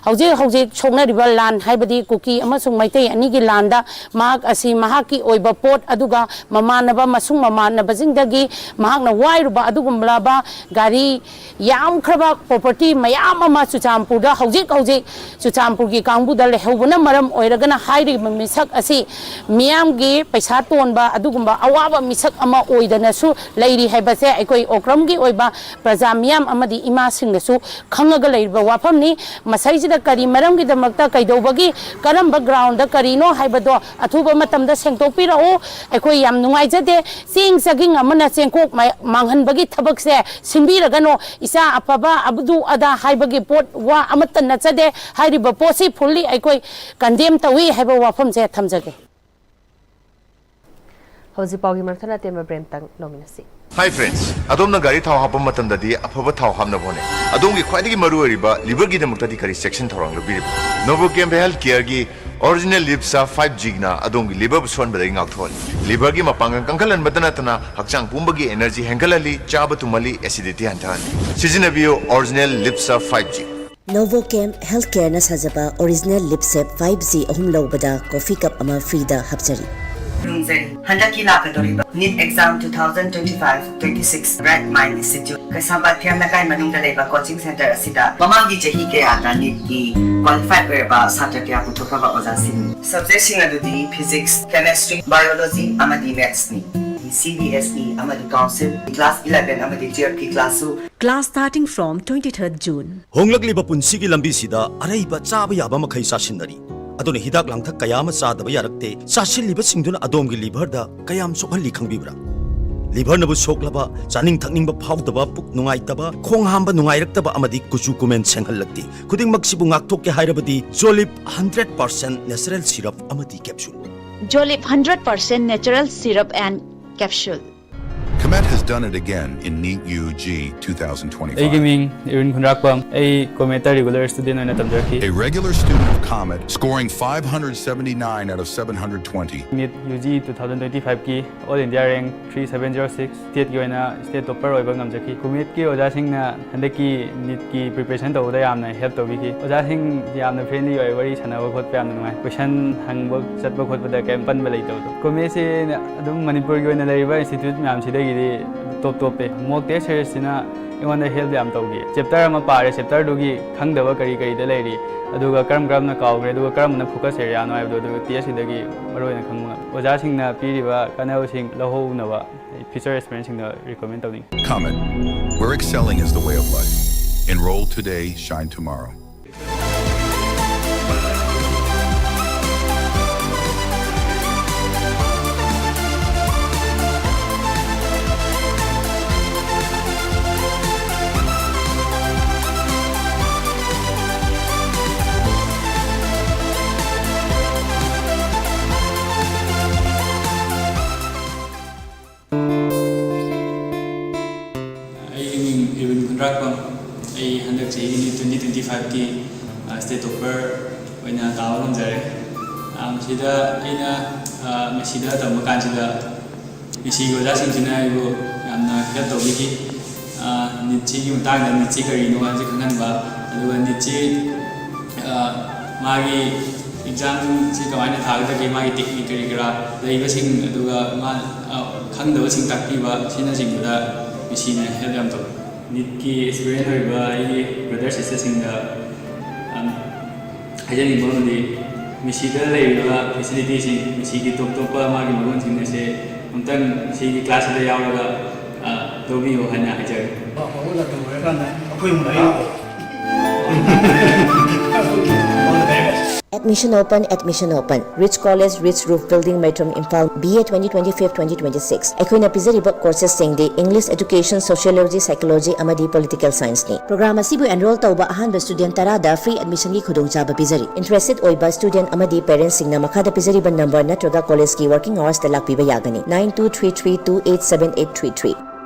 ꯍꯧꯖꯤꯛ ꯍꯧꯖꯤꯛ ꯁꯣꯛꯅꯔꯤꯕ ꯂꯥꯟ, ꯍꯥꯏꯕꯗꯤ ꯀꯨꯀꯤ ꯑꯃꯁꯨꯡ ꯃꯩꯇꯩ ꯑꯅꯤꯒꯤ ꯂꯥꯟꯗ ꯃꯍꯥꯛ ꯑꯁꯤ ꯃꯍꯥꯛꯀꯤ ꯑꯣꯏꯕ ꯄꯣꯠ, ꯑꯗꯨꯒ ꯃꯃꯥꯟꯅꯕ ꯑꯃꯁꯨꯡ ꯃꯃꯥꯟꯅꯕꯁꯤꯡꯗꯒꯤ ꯃꯍꯥꯛꯅ ꯋꯥꯏꯔꯨꯕ ꯑꯗꯨꯒꯨꯝꯂꯕ ꯒꯥꯔꯤ ꯌꯥꯝꯈ꯭ꯔꯕ ꯄ꯭ꯔꯣꯄꯔꯇꯤ ꯃꯌꯥꯝ ꯑꯃ ꯆꯨꯔꯆꯥꯟꯄꯨꯔꯗ ꯍꯧꯖꯤꯛ ꯍꯧꯖꯤꯛ ꯆꯨꯔꯆꯥꯟꯄꯨꯔꯒꯤ ꯀꯥꯡꯕꯨꯗ ꯂꯩꯍꯧꯕꯅ ꯃꯔꯝ ꯑꯣꯏꯔꯒꯅ ꯍꯥꯏꯔꯤꯕ ꯃꯤꯁꯛ ꯑꯁꯤ ꯃꯤꯌꯥꯝꯒꯤ ꯄꯩꯁꯥ ꯇꯣꯟꯕ ꯑꯗꯨꯒꯨꯝꯕ ꯑꯋꯥꯕ ꯃꯤꯁꯛ ꯑꯃ ꯑꯣꯏꯗꯅꯁꯨ ꯂꯩꯔꯤ ꯍꯥꯏꯕꯁꯦ ꯑꯩꯈꯣꯏ ꯑꯣꯀ꯭ꯔꯝꯒꯤ ꯑꯣꯏꯕ ꯄ꯭ꯔꯖꯥ ꯃꯤꯌꯥꯝ ꯑꯃꯗꯤ ꯏꯃꯥꯁꯤꯡꯅꯁꯨ ꯈꯪꯉꯒ ꯂꯩꯔꯤꯕ ꯋꯥꯐꯝꯅꯤ꯫ ꯃꯁꯩꯁꯤꯗ ꯀꯔꯤ ꯃꯔꯝꯒꯤꯗꯃꯛꯇ, ꯀꯩꯗꯧꯕꯒꯤ, ꯀꯔꯝꯕ ꯒ꯭ꯔꯥꯎꯟꯗ ꯀꯔꯤꯅꯣ ꯍꯥꯏꯕꯗꯣ ꯑꯊꯨꯕ ꯃꯇꯝꯗ ꯁꯦꯡꯗꯣꯛꯄꯤꯔꯛꯎ꯫ ꯑꯩꯈꯣꯏ ꯌꯥꯝ ꯅꯨꯡꯉꯥꯏꯖꯗꯦ꯫ ꯆꯦꯡ ꯆꯥꯒꯤꯡ ꯑꯃꯅ ꯆꯦꯡꯀꯣꯛ ꯃꯥ-, ꯃꯥꯡꯍꯟꯕꯒꯤ ꯊꯕꯛꯁꯦ ꯁꯤꯟꯕꯤꯔꯒꯅꯨ꯫ ꯏꯆꯥ ꯑꯐꯕ ꯑꯗꯨ ꯑꯗꯥ ꯍꯥꯏꯕꯒꯤ ꯄꯣꯠ ꯋꯥ ꯑꯃꯠꯇ ꯅꯠꯆꯗꯦ꯫ ꯍꯥꯏꯔꯤꯕ ꯄꯣꯠꯁꯤ ꯐꯨꯜꯂꯤ ꯑꯩꯈꯣꯏ ꯀꯟꯗꯦꯝ ꯇꯧꯏ ꯍꯥꯏꯕ ꯋꯥꯐꯝꯁꯦ ꯊꯝꯖꯒꯦ꯫ ꯍꯧꯖꯤꯛ ꯄꯥꯎꯒꯤ ꯃꯔꯛꯊꯠꯅ ꯑꯇꯦꯟꯕ ꯕ꯭ꯔꯦꯛ ꯑꯃꯇꯪ ꯂꯧꯃꯤꯟꯅꯁꯤ꯫ ꯍꯥꯏ ꯐ꯭ꯔꯦꯟꯁ, ꯑꯗꯣꯝꯅ ꯒꯥꯔꯤ ꯊꯥꯎ ꯍꯥꯞꯄ ꯃꯇꯝꯗꯗꯤ ꯑꯐꯕ ꯊꯥꯎ ꯍꯥꯞꯅꯕ ꯍꯣꯠꯅꯩ꯫ ꯑꯗꯣꯝꯒꯤ ꯈ꯭ꯋꯥꯏꯗꯒꯤ ꯃꯔꯨ ꯑꯣꯏꯔꯤꯕ ꯂꯤꯚꯔꯒꯤꯗꯃꯛꯇꯗꯤ ꯀꯔꯤ ꯆꯦꯛꯁꯤꯟ ꯊꯧꯔꯥꯡ ꯂꯧꯕꯤꯔꯤꯕ? ꯅꯣꯚꯣꯀꯦꯝ ꯍꯦꯜꯊ ꯀꯦꯌꯔꯒꯤ ꯑꯣꯔꯤꯖꯤꯅꯦꯜ ꯂꯤꯞꯁ ꯐꯥꯏꯚ ꯖꯤꯅ ꯑꯗꯣꯝꯒꯤ ꯂꯤꯚꯔꯕꯨ ꯁꯣꯛꯍꯟꯕꯗꯒꯤ ꯉꯥꯛꯊꯣꯛꯍꯜꯂꯤ꯫ ꯂꯤꯚꯔꯒꯤ ꯃꯄꯥꯡꯒꯜ ꯀꯟꯈꯠꯍꯟꯕꯇ ꯅꯠꯇꯅ ꯍꯛꯆꯥꯡ ꯄꯨꯝꯕꯒꯤ ꯑꯦꯅꯔꯖꯤ ꯍꯦꯟꯒꯠꯍꯜꯂꯤ, ꯆꯥꯕ ꯇꯨꯝꯍꯜꯂꯤ, ꯑꯦꯁꯤꯗꯤꯇꯤ ꯍꯟꯊꯍꯜꯂꯤ꯫ ꯁꯤꯖꯤꯟꯅꯕꯤꯌꯨ original lips five G. Novokem health ꯀꯦꯌꯔꯅ ꯁꯥꯖꯕ ꯑꯣꯔꯤꯖꯤꯅꯦꯜ ꯂꯤꯞꯁꯦꯞ ꯐꯥꯏꯚ ꯖꯤ ꯑꯍꯨꯝ ꯂꯧꯕꯗ ꯀꯣꯐꯤ ꯀꯞ ꯑꯃ ꯐ꯭ꯔꯤꯗ ꯍꯥꯞꯆꯔꯤ꯫ ꯈꯨꯔꯨꯝꯖꯔꯤ꯫ ꯍꯟꯗꯛꯀꯤ ꯂꯥꯛꯀꯗꯧꯔꯤꯕ NEET exam two thousand twenty five twenty six bright mind institute Keishampat ꯐꯤꯔꯝ ꯂꯩꯀꯥꯏ ꯃꯅꯨꯡꯗ ꯂꯩꯕ ꯀꯣꯆꯤꯡ ꯁꯦꯟꯇꯔ ꯑꯁꯤꯗ ꯃꯃꯥꯡꯒꯤ ꯆꯍꯤ ꯀꯌꯥꯗ ꯅꯤꯠꯀꯤ ꯀ꯭ꯋꯥꯂꯤꯐꯥꯏꯗ ꯑꯣꯏꯔꯕ ꯁꯥꯇ꯭ꯔ ꯀꯌꯥ ꯄꯨꯊꯣꯛꯈ꯭ꯔꯕ ꯑꯣꯖꯥꯁꯤꯡꯅꯤ꯫ ꯁꯕꯖꯦꯛꯁꯤꯡ ꯑꯗꯨꯗꯤ ꯐꯤꯖꯤꯛꯁ, ꯀꯦꯃꯦꯁꯇ꯭ꯔꯤ, ꯕꯥꯏꯑꯣꯂꯣꯖꯤ ꯑꯃꯗꯤ ꯃꯦꯠꯁꯅꯤ꯫ C B S E ꯑꯃꯗꯤ Council, Class eleven ꯑꯃꯗꯤ twelve ꯀꯤ class ꯁꯨ꯫ Class starting from twenty-third June. ꯍꯣꯡꯂꯛꯂꯤꯕ ꯄꯨꯟꯁꯤꯒꯤ ꯂꯝꯕꯤꯁꯤꯗ ꯑꯔꯩꯕ ꯆꯥꯕ ꯌꯥꯕ ꯃꯈꯩ ꯆꯥꯁꯤꯟꯅꯔꯤ꯫ ꯑꯗꯨꯅ ꯍꯤꯗꯥꯛ ꯂꯥꯡꯊꯛ ꯀꯌꯥ ꯑꯃ ꯆꯥꯗꯕ ꯌꯥꯔꯛꯇꯦ꯫ ꯆꯥꯁꯤꯜꯂꯤꯕꯁꯤꯡꯗꯨꯅ ꯑꯗꯣꯝꯒꯤ liver ꯗ ꯀꯌꯥꯝ ꯁꯣꯛꯍꯜꯂꯤ ꯈꯪꯕꯤꯕ꯭ꯔꯥ? Liver ꯅꯕꯨ ꯁꯣꯛꯂꯕ, ꯆꯥꯅꯤꯡ ꯊꯛꯅꯤꯡꯕ ꯐꯥꯎꯗꯕ, ꯄꯨꯛ ꯅꯨꯡꯉꯥꯏꯇꯕ, ꯈꯣꯡ ꯍꯥꯝꯕ ꯅꯨꯡꯉꯥꯏꯔꯛꯇꯕ ꯑꯃꯗꯤ ꯀꯨꯆꯨ ꯀꯨꯃꯦꯟ ꯁꯦꯡꯍꯜꯂꯛꯇꯦ꯫ ꯈꯨꯗꯤꯡꯃꯛꯁꯤꯕꯨ ꯉꯥꯛꯊꯣꯛꯀꯦ ꯍꯥꯏꯔꯕꯗꯤ Jolib hundred percent natural syrup ꯑꯃꯗꯤ capsule꯫ Jolib hundred percent natural syrup and capsule. Comet has done it again in NEET U G two thousand twenty-five. ꯑꯩꯒꯤ ꯃꯤꯡ ꯏꯔꯨꯟ ꯈꯨꯟꯗ꯭ꯔꯥꯛꯄꯝ꯫ ꯑꯩ ꯀꯣꯃꯦꯠꯇ regular student ꯑꯣꯏꯅ ꯇꯝꯖꯔꯛꯈꯤ꯫ A regular student of Comet, scoring five hundred seventy-nine out of seven hundred twenty. NEET U G two thousand twenty-five ꯀꯤ All India rank three seven zero six, stateꯀꯤ ꯑꯣꯏꯅ state topper ꯑꯣꯏꯕ ꯉꯝꯖꯈꯤ꯫ ꯀꯣꯃꯦꯠꯀꯤ ꯑꯣꯖꯥꯁꯤꯡꯅ ꯍꯟꯗꯛꯀꯤ NEETꯀꯤ preparation ꯇꯧꯕꯗ ꯌꯥꯝꯅ help ꯇꯧꯕꯤꯈꯤ꯫ ꯑꯣꯖꯥꯁꯤꯡ ꯌꯥꯝꯅ friendly ꯑꯣꯏ, ꯋꯥꯔꯤ ꯁꯥꯟꯅꯕ ꯈꯣꯠꯄ ꯌꯥꯝꯅ ꯅꯨꯡꯉꯥꯏ꯫ Question ꯍꯪꯕ ꯆꯠꯄ ꯈꯣꯠꯄꯗ ꯀꯔꯤꯝ ꯄꯟꯕ ꯂꯩꯇꯕꯗꯣ꯫ ꯀꯣꯃꯦꯠꯁꯤ ꯑꯗꯨꯝ ꯃꯅꯤꯄꯨꯔꯒꯤ ꯑꯣꯏꯅ ꯂꯩꯔꯤꯕ institute ꯃꯌꯥꯝꯁꯤꯗꯒꯤꯗꯤ top ꯇꯣꯞꯄꯦ꯫ Mock test seriesꯁꯤꯅ ꯑꯩꯉꯣꯟꯗ help ꯌꯥꯝ ꯇꯧꯈꯤ꯫ Chapter ꯑꯃ ꯄꯥꯔꯦ, chapterꯗꯨꯒꯤ ꯈꯪꯗꯕ ꯀꯔꯤ ꯀꯔꯤꯗ ꯂꯩꯔꯤ, ꯑꯗꯨꯒ ꯀꯔꯝ ꯀꯔꯝꯅ ꯀꯥꯎꯈ꯭ꯔꯦ, ꯑꯗꯨꯒ ꯀꯔꯝꯕꯅ focus areaꯅꯣ ꯍꯥꯏꯕꯗꯣ ꯑꯗꯨ testꯁꯤꯗꯒꯤ ꯃꯔꯨꯑꯣꯏꯅ ꯈꯪꯕ ꯉꯝꯃꯤ꯫ ꯑꯣꯖꯥꯁꯤꯡꯅ ꯄꯤꯔꯤꯕ ꯀꯥꯟꯅꯕꯁꯤꯡ ꯂꯧꯍꯧꯅꯕ ꯑꯩ future aspirantsꯁꯤꯡꯗ recommend ꯇꯧꯅꯤꯡꯉꯤ꯫ Comet, where excelling is the way of life. Enroll today, shine tomorrow. ꯑꯩꯒꯤ ꯃꯤꯡ ꯏꯔꯨꯟ ꯈꯨꯟꯗ꯭ꯔꯥꯛꯄꯝ꯫ ꯑꯩ ꯍꯟꯗꯛ ꯆꯍꯤꯒꯤ NEET twenty twenty-fiveꯀꯤ, ꯑ, state topper ꯑꯣꯏꯅ ꯇꯥꯕ ꯉꯝꯖꯔꯦ꯫ ꯑ, ꯃꯁꯤꯗ ꯑꯩꯅ, ꯑ, ꯃꯦꯁꯤꯗ ꯇꯝꯕ ꯀꯥꯟꯁꯤꯗ ꯃꯦꯁꯤꯒꯤ ꯑꯣꯖꯥꯁꯤꯡꯁꯤꯅ ꯑꯩꯕꯨ ꯌꯥꯝꯅ help ꯇꯧꯕꯤꯈꯤ꯫ ꯑ, NEETꯁꯤꯒꯤ ꯃꯇꯥꯡꯗ, NEETꯁꯤ ꯀꯔꯤꯅꯣ ꯍꯥꯏꯕꯁꯤ ꯈꯪꯍꯟꯕ, ꯑꯗꯨꯒ NEETꯁꯤ, ꯑ, ꯃꯥꯒꯤ examꯁꯤ ꯀꯃꯥꯏꯅ ꯊꯥꯒꯗꯒꯦ, ꯃꯥꯒꯤ technique ꯀꯔꯤ ꯀꯔꯥ ꯂꯩꯕꯁꯤꯡ, ꯑꯗꯨꯒ ꯃꯥ, ꯑ, ꯈꯪꯗꯕꯁꯤꯡ ꯇꯥꯛꯄꯤꯕ ꯑꯁꯤꯅꯆꯤꯡꯕꯗ ꯃꯦꯁꯤꯅ help ꯌꯥꯝ ꯇꯧꯏ꯫ NEETꯀꯤ aspirant ꯑꯣꯏꯔꯤꯕ ꯑꯩꯒꯤ brother sisterꯁꯤꯡꯗ, ꯑ, ꯍꯥꯏꯖꯅꯤꯡꯕ ꯑꯃꯗꯤ ꯃꯦꯁꯤꯗ ꯂꯩꯔꯤꯕ facilityꯁꯤꯡ, ꯃꯦꯁꯤꯒꯤ ꯇꯣꯞ ꯇꯣꯞꯄ ꯃꯥꯒꯤ ꯃꯒꯨꯟꯁꯤꯡ ꯑꯁꯦ ꯑꯝꯇꯪ ꯁꯤꯒꯤ ꯀ꯭ꯂꯥꯁꯁꯤꯗ ꯌꯥꯎꯔꯒ ꯑ, ꯂꯧꯕꯤꯌꯨ ꯍꯥꯏꯅ ꯍꯥꯏꯖꯔꯤ꯫ Admission open, admission open. Rich College, Rich Roof Building, Maitram, Imphal, B A twenty twenty-five twenty twenty-six. ꯑꯩꯈꯣꯏꯅ ꯄꯤꯖꯔꯤꯕ courses ꯁꯤꯡꯗꯤ English, Education, Sociology, Psychology ꯑꯃꯗꯤ Political Science ꯅꯤ꯫ Program ꯑꯁꯤꯕꯨ enroll ꯇꯧꯕ ꯑꯍꯥꯟꯕ student ꯇꯔꯥꯗ free admission ꯒꯤ ꯈꯨꯗꯣꯡꯆꯥꯕ ꯄꯤꯖꯔꯤ꯫ Interested ꯑꯣꯏꯕ student ꯑꯃꯗꯤ parents ꯁꯤꯡꯅ ꯃꯈꯥꯗ ꯄꯤꯖꯔꯤꯕ number ꯅꯠꯇ꯭ꯔꯒ college ꯀꯤ working hours ꯇ ꯂꯥꯛꯄꯤꯕ ꯌꯥꯒꯅꯤ꯫ Nine two three three two eight seven eight three three꯫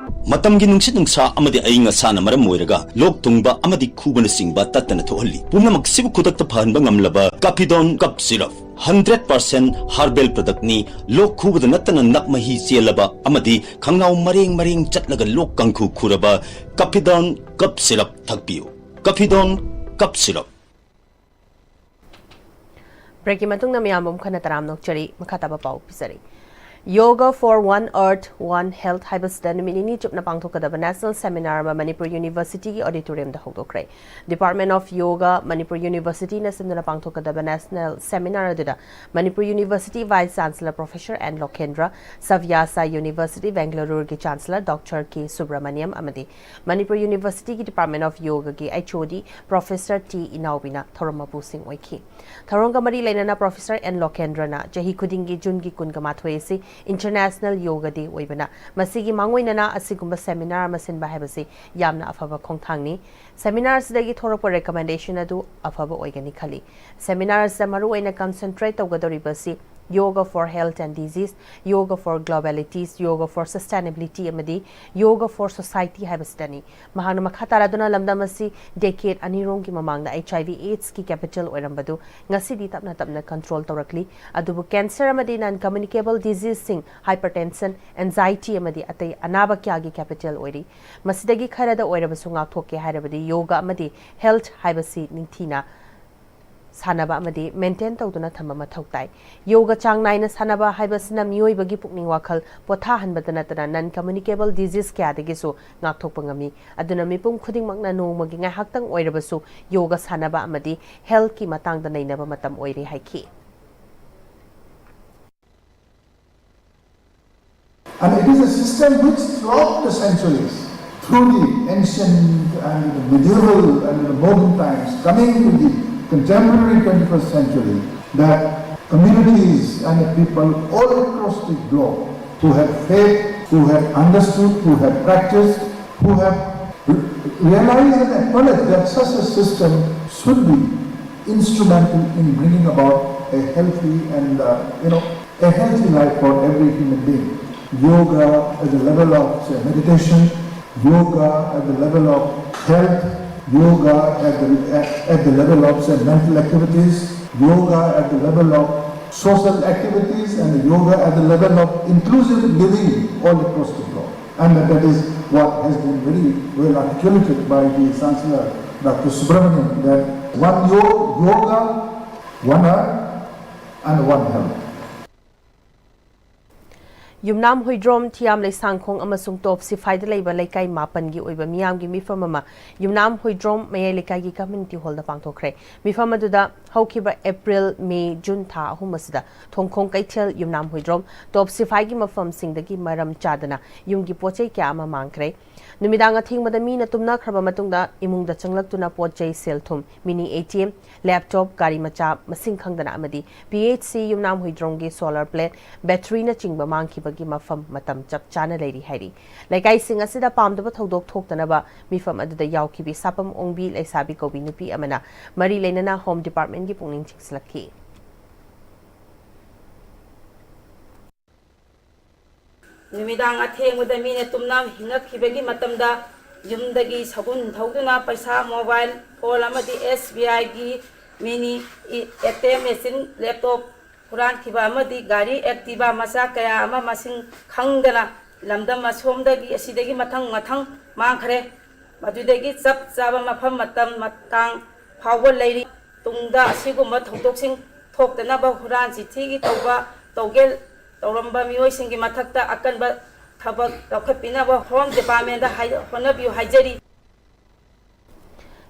ꯃꯇꯝꯒꯤ ꯅꯨꯡꯁꯤꯠ ꯅꯨꯡꯁꯥ ꯑꯃꯗꯤ ꯑꯏꯪ ꯑꯁꯥꯅ ꯃꯔꯝ ꯑꯣꯏꯔꯒ ꯂꯣꯛ ꯊꯨꯡꯕ ꯑꯃꯗꯤ ꯈꯨꯕꯅꯆꯤꯡꯕ ꯇꯠꯇꯅ ꯊꯣꯛꯍꯜꯂꯤ꯫ ꯄꯨꯝꯅꯃꯛꯁꯤꯕꯨ ꯈꯨꯗꯛꯇ ꯐꯍꯟꯕ ꯉꯝꯂꯕ Caphidone Cough Syrup, hundred percent herbal product ꯅꯤ꯫ ꯂꯣꯛ ꯈꯨꯕꯗ ꯅꯠꯇꯅ ꯅꯞ ꯃꯍꯤ ꯆꯦꯜꯂꯕ ꯑꯃꯗꯤ ꯈꯪꯅꯥꯎ ꯃꯔꯦꯡ ꯃꯔꯦꯡ ꯆꯠꯂꯒ ꯂꯣꯛ ꯀꯥꯡꯈꯨ ꯈꯨꯔꯕ Caphidone Cough Syrup ꯊꯛꯄꯤꯌꯨ꯫ Caphidone Cough Syrup꯫ ꯕ꯭ꯔꯦꯛꯀꯤ ꯃꯇꯨꯡꯗ ꯃꯌꯥꯝꯕꯨ ꯑꯃꯨꯛ ꯍꯟꯅ ꯇꯔꯥꯝꯅ ꯑꯣꯛꯆꯔꯤ꯫ ꯃꯈꯥ ꯇꯥꯕ ꯄꯥꯎ ꯄꯤꯖꯔꯤ꯫ Yoga for One Earth, One Health ꯍꯥꯏꯕꯁꯤꯗ ꯅꯨꯃꯤꯠ ꯅꯤꯅꯤ ꯆꯨꯞꯅ ꯄꯥꯡꯊꯣꯛꯀꯗꯕ national seminar ꯑꯃ ꯃꯅꯤꯄꯨꯔ University ꯒꯤ auditorium the ꯍꯧꯗꯣꯛꯈ꯭ꯔꯦ꯫ Department of Yoga, Manipur University ꯅ ꯁꯤꯟꯗꯨꯅ ꯄꯥꯡꯊꯣꯛꯀꯗꯕ national seminar ꯑꯗꯨꯗ Manipur University Vice Chancellor Professor N ꯂꯣꯀꯦꯟꯗ꯭ꯔ, ꯁꯚ꯭ꯌꯥꯁꯥꯏ University, Bengaluru ꯒꯤ Chancellor Doctor ꯀꯦ ꯁꯨꯕ꯭ꯔꯃꯅꯤꯌꯝ ꯑꯃꯗꯤ ꯃꯅꯤꯄꯨꯔ University ꯒꯤ Department of Yoga ꯒꯤ H O D Professor T ꯏꯅꯥꯎꯕꯤꯅ ꯊꯧꯔꯝ ꯃꯄꯨꯁꯤꯡ ꯑꯣꯏꯈꯤ꯫ ꯊꯧꯔꯝꯒ ꯃꯔꯤ ꯂꯩꯅꯅ Professor N ꯂꯣꯀꯦꯟꯗ꯭ꯔꯅ ꯆꯍꯤ ꯈꯨꯗꯤꯡꯒꯤ ꯖꯨꯟꯒꯤ ꯀꯨꯟꯒ ꯃꯥꯊꯣꯏ ꯑꯁꯤ International Yoga Day ꯑꯣꯏꯕꯅ, ꯃꯁꯤꯒꯤ ꯃꯥꯡꯑꯣꯏꯅꯅ ꯑꯁꯤꯒꯨꯝꯕ seminar ꯑꯃ ꯁꯤꯟꯕ ꯍꯥꯏꯕꯁꯤ ꯌꯥꯝꯅ ꯑꯐꯕ ꯈꯣꯡꯊꯥꯡꯅꯤ꯫ Seminar ꯑꯁꯤꯗꯒꯤ ꯊꯣꯔꯛꯄ recommendation ꯑꯗꯨ ꯑꯐꯕ ꯑꯣꯏꯒꯅꯤ ꯈꯜꯂꯤ꯫ Seminar ꯑꯁꯤꯗ ꯃꯔꯨꯑꯣꯏꯅ concentrate ꯇꯧꯒꯗꯧꯔꯤꯕ ꯑꯁꯤ Yoga for Health and Disease, Yoga for Globalities, Yoga for Sustainability ꯑꯃꯗꯤ Yoga for Society ꯍꯥꯏꯕꯁꯤꯗꯅꯤ꯫ ꯃꯍꯥꯛꯅ ꯃꯈꯥ ꯇꯥꯔꯗꯨꯅ ꯂꯝꯗꯝ ꯑꯁꯤ decade ꯑꯅꯤꯔꯣꯝꯒꯤ ꯃꯃꯥꯡꯗ H I V AIDS ꯀꯤ capital ꯑꯣꯏꯔꯝꯕꯗꯨ ꯉꯁꯤꯗꯤ ꯇꯞꯅ ꯇꯞꯅ control ꯇꯧꯔꯛꯂꯤ꯫ ꯑꯗꯨꯕꯨ cancer ꯑꯃꯗꯤ non communicable disease ꯁꯤꯡ, hypertension, anxiety ꯑꯃꯗꯤ ꯑꯇꯩ ꯑꯅꯥꯕ ꯀꯌꯥꯒꯤ capital ꯑꯣꯏꯔꯤ꯫ ꯃꯁꯤꯗꯒꯤ ꯈꯔꯗ ꯑꯣꯏꯔꯕꯁꯨ ꯉꯥꯛꯊꯣꯛꯀꯦ ꯍꯥꯏꯔꯕꯗꯤ yoga ꯑꯃꯗꯤ health ꯍꯥꯏꯕꯁꯤ ꯅꯤꯡꯊꯤꯅ ꯁꯥꯟꯅꯕ ꯑꯃꯗꯤ maintain ꯇꯧꯗꯨꯅ ꯊꯝꯕ ꯃꯊꯧ ꯇꯥꯏ꯫ Yoga ꯆꯥꯡ ꯅꯥꯏꯅ ꯁꯥꯟꯅꯕ ꯍꯥꯏꯕꯁꯤꯅ ꯃꯤꯑꯣꯏꯕꯒꯤ ꯄꯨꯛꯅꯤꯡ ꯋꯥꯈꯜ ꯄꯣꯊꯥꯍꯟꯕꯗ ꯅꯠꯇꯅ non communicable disease ꯀꯌꯥꯗꯒꯤꯁꯨ ꯉꯥꯛꯊꯣꯛꯄ ꯉꯝꯃꯤ꯫ ꯑꯗꯨꯅ ꯃꯤꯄꯨꯝ ꯈꯨꯗꯤꯡꯃꯛꯅ ꯅꯣꯡꯃꯒꯤ ꯉꯥꯏꯍꯥꯛꯇꯪ ꯑꯣꯏꯔꯕꯁꯨ yoga ꯁꯥꯟꯅꯕ ꯑꯃꯗꯤ health ꯀꯤ ꯃꯇꯥꯡꯗ ꯅꯩꯅꯕ ꯃꯇꯝ ꯑꯣꯏꯔꯦ ꯍꯥꯏꯈꯤ꯫ And it is a system which, throughout the centuries, through the ancient and the medieval and the modern times, coming to the contemporary twenty-first century, that communities and the people all across the globe who have faith, who have understood, who have practiced, who have re- realized and acknowledged that such a system should be instrumental in bringing about a healthy and, uh, you know, a healthy life for every human being. Yoga at the level of, say, meditation, yoga at the level of health, yoga at the, at, at the level of, say, mental activities, yoga at the level of social activities, and yoga at the level of inclusive living all across the globe. And that is what has been very well articulated by the Chancellor, Doctor Subramanian, that one yo- yoga, one earth, and one health. ꯌꯨꯝꯅꯥꯝ ꯍꯨꯏꯗ꯭ꯔꯣꯝ, ꯊꯤꯌꯥꯝ ꯂꯩꯁꯥꯡꯈꯣꯡ ꯑꯃꯁꯨꯡ ꯇꯣꯞ ꯁꯤꯐꯥꯏꯗ ꯂꯩꯕ ꯂꯩꯀꯥꯏ ꯃꯥꯄꯟꯒꯤ ꯑꯣꯏꯕ ꯃꯤꯌꯥꯝꯒꯤ ꯃꯤꯐꯝ ꯑꯃ ꯌꯨꯝꯅꯥꯝ ꯍꯨꯏꯗ꯭ꯔꯣꯝ ꯃꯌꯥꯏ ꯂꯩꯀꯥꯏꯒꯤ ꯀꯝꯃ꯭ꯌꯨꯅꯤꯇꯤ ꯍꯣꯜꯗ ꯄꯥꯡꯊꯣꯛꯈ꯭ꯔꯦ꯫ ꯃꯤꯐꯝ ꯑꯗꯨꯗ ꯍꯧꯈꯤꯕ ꯑꯦꯄ꯭ꯔꯤꯜ, ꯃꯦ, ꯖꯨꯟ ꯊꯥ ꯑꯍꯨꯝ ꯑꯁꯤꯗ ꯊꯣꯡꯈꯣꯡ ꯀꯩꯊꯦꯜ, ꯌꯨꯝꯅꯥꯝ ꯍꯨꯏꯗ꯭ꯔꯣꯝ, ꯇꯣꯞ ꯁꯤꯐꯥꯏꯒꯤ ꯃꯐꯝꯁꯤꯡꯗꯒꯤ ꯃꯔꯝ ꯆꯥꯗꯅ ꯌꯨꯝꯒꯤ ꯄꯣꯠ ꯆꯩ ꯀꯌꯥ ꯑꯃ ꯃꯥꯡꯈ꯭ꯔꯦ꯫ ꯅꯨꯃꯤꯗꯥꯡ ꯑꯊꯦꯡꯕꯗ ꯃꯤꯅ ꯇꯨꯝꯅꯈ꯭ꯔꯕ ꯃꯇꯨꯡꯗ ꯏꯃꯨꯡꯗ ꯆꯪꯂꯛꯇꯨꯅ ꯄꯣꯠ ꯆꯩ, ꯁꯦꯜ ꯊꯨꯝ, ꯃꯤꯅꯤ ꯑꯦ ꯇꯤ ꯑꯦꯝ, ꯂꯦꯞꯇꯣꯞ, ꯒꯥꯔꯤ ꯃꯆꯥ ꯃꯁꯤꯡ ꯈꯪꯗꯅ ꯑꯃꯗꯤ ꯄꯤ ꯑꯩꯆ ꯁꯤ ꯌꯨꯝꯅꯥꯝ ꯍꯨꯏꯗ꯭ꯔꯣꯝꯒꯤ ꯁꯣꯂꯔ ꯄ꯭ꯂꯦꯠ, ꯕꯦꯇ꯭ꯔꯤꯅꯆꯤꯡꯕ ꯃꯥꯡꯈꯤꯕꯒꯤ ꯃꯐꯝ ꯃꯇꯝ ꯆꯞ ꯆꯥꯅ ꯂꯩꯔꯤ ꯍꯥꯏꯔꯤ꯫ ꯂꯩꯀꯥꯏꯁꯤꯡ ꯑꯁꯤꯗ ꯄꯥꯝꯗꯕ ꯊꯧꯗꯣꯛ ꯊꯣꯛꯇꯅꯕ ꯃꯤꯐꯝ ꯑꯗꯨꯗ ꯌꯥꯎꯈꯤꯕꯤ ꯁꯥꯄꯝ ꯑꯣꯡꯕꯤ ꯂꯩꯁꯥꯕꯤ ꯀꯧꯕꯤ ꯅꯨꯄꯤ ꯑꯃꯅ ꯃꯔꯤ ꯂꯩꯅꯅ ꯍꯣꯝ ꯗꯤꯄꯥꯔꯠꯃꯦꯟꯒꯤ ꯄꯨꯛꯅꯤꯡ ꯆꯤꯡꯁꯤꯜꯂꯛꯈꯤ꯫ ꯅꯨꯃꯤꯗꯥꯡ ꯑꯊꯦꯡꯕꯗ ꯃꯤꯅ ꯇꯨꯝꯅ ꯍꯤꯡꯉꯛꯈꯤꯕꯒꯤ ꯃꯇꯝꯗ ꯌꯨꯝꯗꯒꯤ ꯁꯒꯨꯟ ꯊꯧꯗꯨꯅ ꯄꯩꯁꯥ, ꯃꯣꯕꯥꯏꯜ ꯐꯣꯟ ꯑꯃꯗꯤ ꯑꯦꯁ ꯕꯤ ꯑꯥꯏꯒꯤ mini A T M machine, laptop ꯍꯨꯔꯥꯟꯈꯤꯕ ꯑꯃꯗꯤ ꯒꯥꯔꯤ ꯑꯦꯛꯇꯤꯚꯥ ꯃꯆꯥ ꯀꯌꯥ ꯑꯃ ꯃꯁꯤꯡ ꯈꯪꯗꯅ ꯂꯝꯗꯝ ꯑꯁꯣꯝꯗꯒꯤ ꯑꯁꯤꯗꯒꯤ ꯃꯊꯪ ꯃꯊꯪ ꯃꯥꯡꯈ꯭ꯔꯦ꯫ ꯃꯗꯨꯗꯒꯤ ꯆꯞ ꯆꯥꯕ ꯃꯐꯝ, ꯃꯇꯝ, ꯃꯇꯥꯡ ꯐꯥꯎꯕ ꯂꯩꯔꯤ꯫ ꯇꯨꯡꯗ ꯑꯁꯤꯒꯨꯝꯕ ꯊꯧꯗꯣꯛꯁꯤꯡ ꯊꯣꯛꯇꯅꯕ ꯍꯨꯔꯥꯟ ꯆꯤꯊꯤꯒꯤ ꯇꯧꯕ ꯇꯧꯒꯦ ꯇꯧꯔꯝꯕ ꯃꯤꯑꯣꯏꯁꯤꯡꯒꯤ ꯃꯊꯛꯇ ꯑꯀꯟꯕ ꯊꯕꯛ ꯂꯧꯈꯠꯄꯤꯅꯕ ꯍꯣꯝ ꯗꯤꯄꯥꯔꯠꯃꯦꯟꯗ ꯍꯥꯏ-, ꯍꯣꯠꯅꯕꯤꯌꯨ ꯍꯥꯏꯖꯔꯤ꯫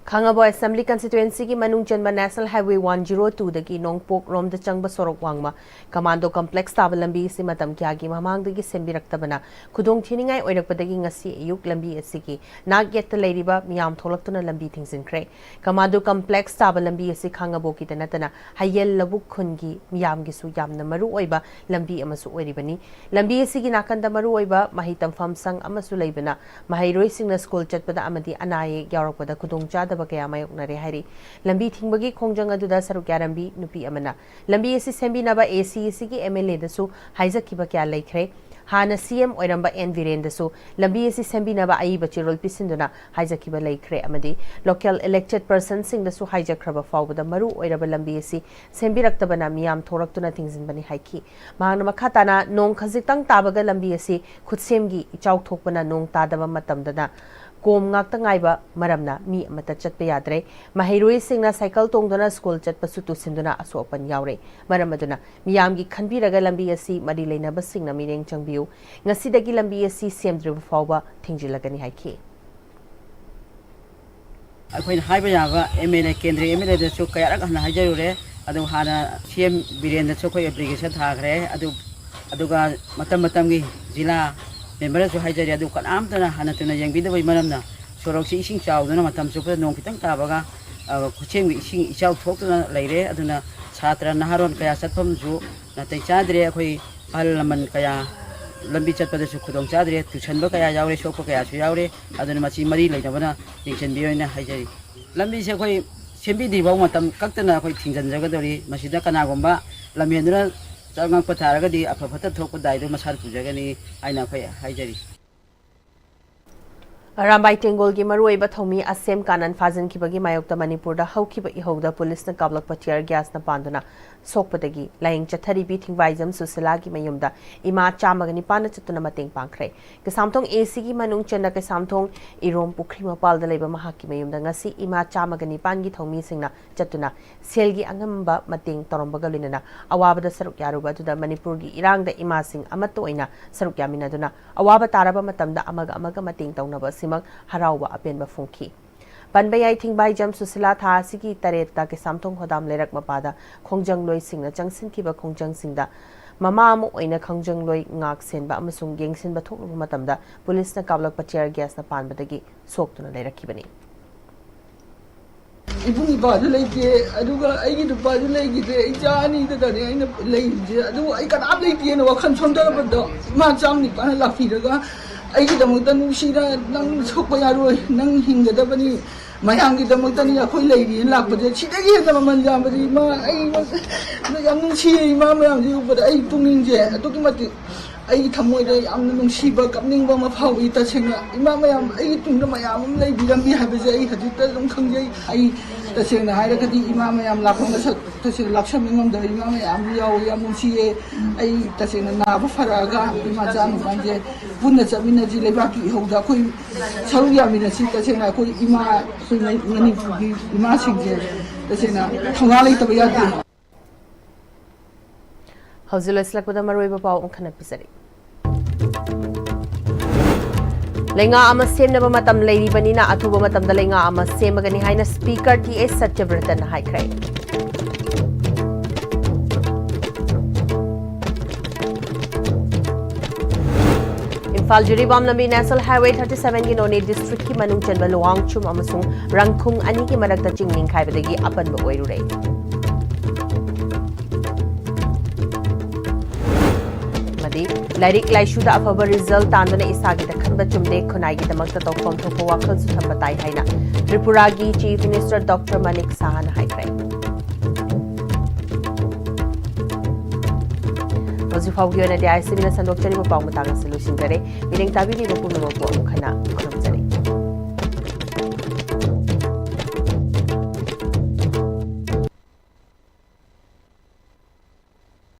ꯈꯥꯉꯕꯣꯛ Assembly Constituency ꯒꯤ ꯃꯅꯨꯡ ꯆꯟꯕ National Highway one zero two ꯗꯒꯤ ꯅꯣꯡꯄꯣꯛ ꯔꯣꯝꯗ ꯆꯪꯕ ꯁꯣꯔꯣꯛ ꯋꯥꯡꯃ Commando Complex ꯇꯥꯕ ꯂꯝꯕꯤ ꯑꯁꯤ ꯃꯇꯝ ꯀꯌꯥꯒꯤ ꯃꯃꯥꯡꯗꯒꯤ ꯁꯦꯝꯕꯤꯔꯛꯇꯕꯅ ꯈꯨꯗꯣꯡ ꯊꯤꯅꯤꯡꯉꯥꯏ ꯑꯣꯏꯔꯛꯄꯗꯒꯤ ꯉꯁꯤ ꯑꯌꯨꯛ ꯂꯝꯕꯤ ꯑꯁꯤꯒꯤ ꯅꯥꯛ ꯌꯦꯠꯇ ꯂꯩꯔꯤꯕ ꯃꯤꯌꯥꯝ ꯊꯣꯛꯂꯛꯇꯨꯅ ꯂꯝꯕꯤ ꯊꯤꯡꯖꯤꯟꯈ꯭ꯔꯦ꯫ Commando Complex ꯇꯥꯕ ꯂꯝꯕꯤ ꯑꯁꯤ ꯈꯥꯉꯕꯣꯛꯀꯤꯗ ꯅꯠꯇꯅ ꯍꯌꯦꯜ ꯂꯧꯕꯨꯛ ꯈꯨꯟꯒꯤ ꯃꯤꯌꯥꯝꯒꯤꯁꯨ ꯌꯥꯝꯅ ꯃꯔꯨ ꯑꯣꯏꯕ ꯂꯝꯕꯤ ꯑꯃꯁꯨ ꯑꯣꯏꯔꯤꯕꯅꯤ꯫ ꯂꯝꯕꯤ ꯑꯁꯤꯒꯤ ꯅꯥꯀꯟꯗ ꯃꯔꯨ ꯑꯣꯏꯕ ꯃꯍꯩ ꯇꯝꯐꯝ ꯁꯪ ꯑꯃꯁꯨ ꯂꯩꯕꯅ ꯃꯍꯩꯔꯣꯏꯁꯤꯡꯅ ꯁ꯭ꯀꯨꯜ ꯆꯠꯄꯗ ꯑꯃꯗꯤ ꯑꯅꯥ ꯑꯌꯦꯛ ꯌꯥꯎꯔꯛꯄꯗ ꯈꯨꯗꯣꯡꯆꯥꯗꯕ ꯀꯌꯥ ꯃꯥꯌꯣꯛꯅꯔꯦ ꯍꯥꯏꯔꯤ꯫ ꯂꯝꯕꯤ ꯊꯤꯡꯕꯒꯤ ꯈꯣꯡꯖꯪ ꯑꯗꯨꯗ ꯁꯔꯨꯛ ꯌꯥꯔꯝꯕꯤ ꯅꯨꯄꯤ ꯑꯃꯅ ꯂꯝꯕꯤ ꯑꯁꯤ ꯁꯦꯝꯕꯤꯅꯕ A C ꯁꯤꯒꯤ M L A ꯗꯁꯨ ꯍꯥꯏꯖꯈꯤꯕ ꯀꯌꯥ ꯂꯩꯈ꯭ꯔꯦ꯫ ꯍꯥꯟꯅ C M ꯑꯣꯏꯔꯝꯕ N ꯕꯤꯔꯦꯟꯗꯁꯨ ꯂꯝꯕꯤ ꯑꯁꯤ ꯁꯦꯝꯕꯤꯅꯕ ꯑꯏꯕ ꯆꯦꯔꯣꯜ ꯄꯤꯁꯤꯟꯗꯨꯅ ꯍꯥꯏꯖꯈꯤꯕ ꯂꯩꯈ꯭ꯔꯦ ꯑꯃꯗꯤ local elected personꯁꯤꯡꯗꯁꯨ ꯍꯥꯏꯖꯈ꯭ꯔꯕ ꯐꯥꯎꯕꯗ ꯃꯔꯨ ꯑꯣꯏꯔꯕ ꯂꯝꯕꯤ ꯑꯁꯤ ꯁꯦꯝꯕꯤꯔꯛꯇꯕꯅ ꯃꯤꯌꯥꯝ ꯊꯣꯔꯛꯇꯨꯅ ꯊꯤꯡꯖꯤꯟꯕꯅꯤ ꯍꯥꯏꯈꯤ꯫ ꯃꯍꯥꯛꯅ ꯃꯈꯥ ꯇꯥꯅ ꯅꯣꯡ ꯈꯖꯤꯛꯇꯪ ꯇꯥꯕꯒ ꯂꯝꯕꯤ ꯑꯁꯤ ꯈꯨꯠꯁꯦꯝꯒꯤ ꯏꯆꯥꯎ ꯊꯣꯛꯄꯅ ꯅꯣꯡ ꯇꯥꯗꯕ ꯃꯇꯝꯗꯅ ꯀꯣꯝ ꯉꯥꯛꯇ ꯉꯥꯏꯕ ꯃꯔꯝꯅ ꯃꯤ ꯑꯃꯠꯇ ꯆꯠꯄ ꯌꯥꯗ꯭ꯔꯦ꯫ ꯃꯍꯩꯔꯣꯏꯁꯤꯡꯅ ꯁꯥꯏꯀꯜ ꯇꯣꯡꯗꯨꯅ ꯁ꯭ꯀꯨꯜ ꯆꯠꯄꯁꯨ ꯇꯨꯁꯤꯟꯗꯨꯅ ꯑꯁꯣꯛ ꯑꯄꯟ ꯌꯥꯎꯔꯦ꯫ ꯃꯔꯝ ꯑꯗꯨꯅ ꯃꯤꯌꯥꯝꯒꯤ ꯈꯟꯕꯤꯔꯒ ꯂꯝꯕꯤ ꯑꯁꯤ ꯃꯔꯤ ꯂꯩꯅꯕꯁꯤꯡꯅ ꯃꯤꯠꯌꯦꯡ ꯆꯪꯕꯤꯌꯨ꯫ ꯉꯁꯤꯗꯒꯤ ꯂꯝꯕꯤ ꯑꯁꯤ ꯁꯦꯝꯗ꯭ꯔꯤꯕ ꯐꯥꯎꯕ ꯊꯤꯡꯖꯤꯜꯂꯒꯅꯤ ꯍꯥꯏꯈꯤ꯫ ꯑꯩꯈꯣꯏꯅ ꯍꯥꯏꯕ ꯌꯥꯕ M L A, ꯀꯦꯟꯗ꯭ꯔꯒꯤ M L A ꯗꯁꯨ ꯀꯌꯥꯔꯛ ꯍꯟꯅ ꯍꯥꯏꯖꯔꯨꯔꯦ꯫ ꯑꯗꯨ ꯍꯥꯟꯅ C M ꯕꯤꯔꯦꯟꯗꯁꯨ ꯑꯩꯈꯣꯏ application ꯊꯥꯈ꯭ꯔꯦ꯫ ꯑꯗꯨ, ꯑꯗꯨꯒ ꯃꯇꯝ ꯃꯇꯝꯒꯤ ꯖꯤꯂꯥ memberꯗꯁꯨ ꯍꯥꯏꯖꯔꯦ꯫ ꯑꯗꯨ ꯀꯅꯥꯝꯇꯅ ꯍꯟꯅ ꯇꯨꯅ ꯌꯦꯡꯕꯤꯗꯕꯒꯤ ꯃꯔꯝꯅ ꯁꯣꯔꯣꯛꯁꯤ ꯏꯁꯤꯡ ꯆꯥꯎꯗꯨꯅ ꯃꯇꯝ ꯆꯨꯞꯄꯗ ꯅꯣꯡ ꯈꯤꯇꯪ ꯇꯥꯕꯒ, ꯑ, ꯈꯨꯠꯁꯦꯝꯒꯤ ꯏꯁꯤꯡ ꯏꯆꯥꯎ ꯊꯣꯛꯇꯨꯅ ꯂꯩꯔꯦ꯫ ꯑꯗꯨꯅ ꯁꯥꯇ꯭ꯔ ꯅꯍꯥꯔꯣꯟ ꯀꯌꯥ ꯆꯠꯐꯝꯁꯨ ꯅꯥꯇꯩ ꯆꯥꯗ꯭ꯔꯦ꯫ ꯑꯩꯈꯣꯏ ꯑꯍꯜ ꯂꯃꯟ ꯀꯌꯥ ꯂꯝꯕꯤ ꯆꯠꯄꯗꯁꯨ ꯈꯨꯗꯣꯡ ꯆꯥꯗ꯭ꯔꯦ, ꯇꯨꯁꯟꯕ ꯀꯌꯥ ꯌꯥꯎꯔꯦ, ꯁꯣꯛꯄ ꯀꯌꯥꯁꯨ ꯌꯥꯎꯔꯦ꯫ ꯑꯗꯨꯅ ꯃꯁꯤ ꯃꯔꯤ ꯂꯩꯅꯕꯅ ꯌꯦꯡꯁꯤꯟꯕꯤꯌꯨ ꯍꯥꯏꯅ ꯍꯥꯏꯖꯔꯤ꯫ ꯂꯝꯕꯤꯁꯦ ꯑꯩꯈꯣꯏ ꯁꯦꯝꯕꯤꯗ꯭ꯔꯤꯐꯥꯎ ꯃꯇꯝ ꯀꯛꯇꯅ ꯑꯩꯈꯣꯏ ꯊꯤꯡꯖꯤꯟꯖꯒꯗꯧꯔꯤ꯫ ꯃꯁꯤꯗ ꯀꯅꯥꯒꯨꯝꯕ ꯂꯝꯍꯦꯟꯗꯨꯅ ꯆꯪꯉꯛꯄ ꯇꯥꯔꯒꯗꯤ ꯑꯐ ꯐꯠꯇ ꯊꯣꯛꯄ ꯗꯥꯏꯗꯨ ꯃꯁꯥꯅ ꯄꯨꯖꯒꯅꯤ ꯍꯥꯏꯅ ꯑꯩꯈꯣꯏ ꯍꯥꯏꯖꯔꯤ꯫ ꯑꯔꯥꯝꯕꯥꯏ ꯇꯦꯡꯒꯣꯜꯒꯤ ꯃꯔꯨꯑꯣꯏꯕ ꯊꯧꯃꯤ ꯑꯁꯦꯝ ꯀꯥꯅꯟ ꯐꯥꯖꯤꯟꯈꯤꯕꯒꯤ ꯃꯥꯌꯣꯛꯇ ꯃꯅꯤꯄꯨꯔꯗ ꯍꯧꯈꯤꯕ ꯏꯍꯧꯗ ꯄꯨꯂꯤꯁꯅ ꯀꯥꯞꯂꯛꯄ tear gasꯅ ꯄꯥꯟꯗꯨꯅ ꯁꯣꯛꯄꯗꯒꯤ ꯂꯥꯏꯌꯦꯡ ꯆꯠꯊꯔꯤꯕꯤ ꯊꯤꯡꯕꯥꯏꯖꯝ ꯁꯨꯁꯤꯂꯥꯒꯤ ꯃꯌꯨꯝꯗ ꯏꯃꯥ ꯆꯥꯝꯃꯒ ꯅꯤꯄꯥꯟꯅ ꯆꯠꯇꯨꯅ ꯃꯇꯦꯡ ꯄꯥꯡꯈ꯭ꯔꯦ꯫ ꯀꯩꯁꯥꯝꯊꯣꯡ ACꯒꯤ ꯃꯅꯨꯡ ꯆꯟꯅ ꯀꯩꯁꯥꯝꯊꯣꯡ ꯏꯔꯣꯝ ꯄꯨꯈ꯭ꯔꯤ ꯃꯄꯥꯜꯗ ꯂꯩꯕ ꯃꯍꯥꯛꯀꯤ ꯃꯌꯨꯝꯗ ꯉꯁꯤ ꯏꯃꯥ ꯆꯥꯝꯃꯒ ꯅꯤꯄꯥꯟꯒꯤ ꯊꯧꯃꯤꯁꯤꯡꯅ ꯆꯠꯇꯨꯅ ꯁꯦꯜꯒꯤ ꯑꯉꯝꯕ ꯃꯇꯦꯡ ꯇꯧꯔꯝꯕꯒ ꯂꯣꯏꯅꯅ ꯑꯋꯥꯕꯗ ꯁꯔꯨꯛ ꯌꯥꯔꯨꯕ ꯑꯗꯨꯗ ꯃꯅꯤꯄꯨꯔꯒꯤ ꯏꯔꯥꯡꯗ ꯏꯃꯥꯁꯤꯡ ꯑꯃꯠꯇ ꯑꯣꯏꯅ ꯁꯔꯨꯛ ꯌꯥꯃꯤꯟꯅꯗꯨꯅ ꯑꯋꯥꯕ ꯇꯥꯔꯕ ꯃꯇꯝꯗ ꯑꯃꯒ ꯑꯃꯒ ꯃꯇꯦꯡ ꯇꯧꯅꯕ ꯑꯁꯤꯃꯛ ꯍꯔꯥꯎꯕ ꯑꯄꯦꯟꯕ ꯐꯣꯡꯈꯤ꯫ ꯄꯟꯕ ꯌꯥꯏ, ꯊꯤꯡꯕꯥꯏꯖꯝ ꯁꯨꯁꯤꯂꯥ ꯊꯥ ꯑꯁꯤꯒꯤ ꯇꯔꯦꯠꯇ ꯀꯩꯁꯥꯝꯊꯣꯡ ꯍꯣꯗꯥꯝ ꯂꯩꯔꯛ ꯃꯄꯥꯗ ꯈꯣꯡꯖꯪꯂꯣꯏꯁꯤꯡꯅ ꯆꯪꯁꯤꯟꯈꯤꯕ ꯈꯣꯡꯖꯪꯁꯤꯡꯗ ꯃꯃꯥ ꯑꯃ ꯑꯣꯏꯅ ꯈꯣꯡꯖꯪꯂꯣꯏ ꯉꯥꯛ ꯁꯦꯟꯕ ꯑꯃꯁꯨꯡ ꯌꯦꯡꯁꯤꯟꯕ ꯊꯣꯛꯂꯨꯕ ꯃꯇꯝꯗ ꯄꯨꯂꯤꯁꯅ ꯀꯥꯞꯂꯛꯄ tear gasꯅ ꯄꯥꯟꯕꯗꯒꯤ ꯁꯣꯛꯇꯨꯅ ꯂꯩꯔꯛꯈꯤꯕꯅꯤ꯫ ꯏꯕꯨꯡ ꯏꯄꯥꯁꯨ ꯂꯩꯇꯦ, ꯑꯗꯨꯒ ꯑꯩꯒꯤ ꯅꯨꯄꯥꯁꯨ ꯂꯩꯈꯤꯗ꯭ꯔꯦ꯫ ꯏꯆꯥ ꯑꯅꯤꯗꯨꯗꯅꯦ ꯑꯩꯅ ꯂꯩꯔꯤꯁꯦ꯫ ꯑꯗꯨꯕꯨ ꯑꯩ ꯀꯅꯥꯝ ꯂꯩꯇꯦꯅ ꯋꯥꯈꯜ ꯁꯣꯟꯊꯔꯕꯗꯣ, ꯏꯃꯥ ꯆꯥꯝ ꯅꯤꯄꯥꯟꯅ ꯂꯥꯛꯄꯤꯔꯒ ꯑꯩꯒꯤꯗꯃꯛꯇ, "ꯅꯨꯡꯁꯤꯅ, ꯅꯪ ꯁꯣꯛꯄ ꯌꯥꯔꯣꯏ, ꯅꯪ ꯍꯤꯡꯒꯗꯕꯅꯤ, ꯃꯌꯥꯝꯒꯤꯗꯃꯛꯇꯅꯤ ꯑꯩꯈꯣꯏ ꯂꯩꯔꯤꯅ" ꯂꯥꯛꯄꯁꯦ, ꯁꯤꯗꯒꯤ ꯍꯦꯟꯅ ꯃꯃꯜ ꯌꯥꯝꯕꯁꯦ ꯏꯃꯥ꯫ ꯑꯩ ꯌꯥꯝ ꯅꯨꯡꯁꯤꯌꯦ ꯏꯃꯥ ꯃꯌꯥꯝꯁꯦ ꯎꯕꯗ꯫ ꯑꯩ ꯄꯨꯛꯅꯤꯡꯁꯦ ꯑꯗꯨꯛꯀꯤ ꯃꯇꯤꯛ ꯑꯩꯒꯤ ꯊꯃꯣꯏꯗ ꯌꯥꯝꯅ ꯅꯨꯡꯁꯤꯕ, ꯀꯞꯅꯤꯡꯕ ꯑꯃ ꯐꯥꯎꯏ꯫ ꯇꯁꯦꯡꯅ ꯏꯃꯥ ꯃꯌꯥꯝ ꯑꯩꯒꯤ ꯇꯨꯡꯗ ꯃꯌꯥꯝ ꯑꯃ ꯂꯩꯕꯤꯔꯝꯃꯤ ꯍꯥꯏꯕꯁꯦ ꯑꯩ ꯍꯧꯖꯤꯛꯇ ꯑꯗꯨꯝ ꯈꯪꯖꯩ꯫ ꯑꯩ ꯇꯁꯦꯡꯅ ꯍꯥꯏꯔꯒꯗꯤ ꯏꯃꯥ ꯃꯌꯥꯝ ꯂꯥꯛꯄ ꯃꯁꯛ ꯇꯁꯦꯡꯅ ꯂꯥꯛꯁꯟꯕ ꯉꯝꯗꯕ ꯏꯃꯥ ꯃꯌꯥꯝꯁꯨ ꯌꯥꯎꯏ꯫ ꯌꯥꯝ ꯅꯨꯡꯁꯤꯌꯦ꯫ ꯑꯩ ꯇꯁꯦꯡꯅ ꯅꯥꯕ ꯐꯔꯛꯑꯒ ꯏꯃꯥ ꯆꯥꯝ ꯅꯤꯄꯥꯟꯁꯦ ꯄꯨꯟꯅ ꯆꯠꯃꯤꯟꯅꯁꯤ, ꯂꯩꯕꯥꯛꯀꯤ ꯏꯍꯧꯗ ꯑꯩꯈꯣꯏ ꯁꯔꯨꯛ ꯌꯥꯃꯤꯟꯅꯁꯤ꯫ ꯇꯁꯦꯡꯅ ꯑꯩꯈꯣꯏ ꯏꯃꯥ, ꯑꯩꯈꯣꯏ ꯃꯅꯤꯄꯨꯔꯒꯤ ꯏꯃꯥꯁꯤꯡꯁꯦ ꯇꯁꯦꯡꯅ ꯊꯧꯅꯥ ꯂꯩꯇꯕ ꯌꯥꯗꯦ꯫ ꯍꯧꯖꯤꯛ ꯂꯣꯏꯁꯤꯜꯂꯛꯄꯗ ꯃꯔꯨꯑꯣꯏꯕ ꯄꯥꯎ ꯑꯃꯨꯛ ꯍꯟꯅ ꯄꯤꯖꯔꯤ꯫ ꯂꯩꯉꯥꯛ ꯑꯃ ꯁꯦꯝꯅꯕ ꯃꯇꯝ ꯂꯩꯔꯤꯕꯅꯤꯅ ꯑꯊꯨꯕ ꯃꯇꯝꯗ ꯂꯩꯉꯥꯛ ꯑꯃ ꯁꯦꯝꯃꯒꯅꯤ ꯍꯥꯏꯅ Speaker ꯇꯤ ꯑꯦꯁ ꯁꯇ꯭ꯌꯕ꯭ꯔꯇꯅ ꯍꯥꯏꯈ꯭ꯔꯦ꯫ ꯏꯝꯐꯥꯜ ꯖꯤꯔꯤꯕꯥꯝ ꯂꯝꯕꯤ National Highway thirty seven ꯒꯤ ꯅꯣꯅꯦ district ꯀꯤ ꯃꯅꯨꯡ ꯆꯟꯕ ꯂꯨꯋꯥꯡꯆꯨꯝ ꯑꯃꯁꯨꯡ ꯔꯪꯈꯨꯡ ꯑꯅꯤꯒꯤ ꯃꯔꯛꯇ ꯆꯤꯡ ꯅꯤꯡꯈꯥꯏꯕꯗꯒꯤ ꯑꯄꯟꯕ ꯑꯣꯏꯔꯨꯔꯦ꯫ ꯑꯃꯗꯤ ꯂꯥꯏꯔꯤꯛ ꯂꯥꯏꯁꯨꯗ ꯑꯐꯕ result ꯇꯥꯟꯗꯨꯅ ꯏꯁꯥꯒꯤꯗ ꯈꯟꯕ ꯆꯨꯝꯗꯦ, ꯈꯨꯟꯅꯥꯏꯒꯤꯗꯃꯛꯇ ꯇꯧꯐꯝ ꯊꯣꯛꯄ ꯋꯥꯈꯜꯁꯨ ꯊꯝꯕ ꯇꯥꯏ ꯍꯥꯏꯅ ꯇ꯭ꯔꯤꯄꯨꯔꯥꯒꯤ Chief Minister Doctor ꯃꯅꯤꯛ ꯁꯍꯥꯅ ꯍꯥꯏꯈ꯭ꯔꯦ꯫ ꯍꯧꯖꯤꯛ ꯐꯥꯎꯒꯤ ꯑꯣꯏꯅꯗꯤ ꯑꯥꯏ ꯑꯦꯁ ꯇꯤ ꯚꯤꯅ ꯁꯟꯗꯣꯛꯆꯔꯤꯕ ꯄꯥꯎ ꯃꯇꯥꯡ ꯑꯁꯤ ꯂꯣꯏꯁꯤꯟꯖꯔꯦ꯫ ꯃꯤꯠꯌꯦꯡ ꯇꯥꯕꯤꯔꯤꯕ ꯄꯨꯝꯅꯃꯛꯄꯨ ꯑꯃꯨꯛ ꯍꯟꯅ ꯈꯨꯔꯨꯝꯖꯔꯤ꯫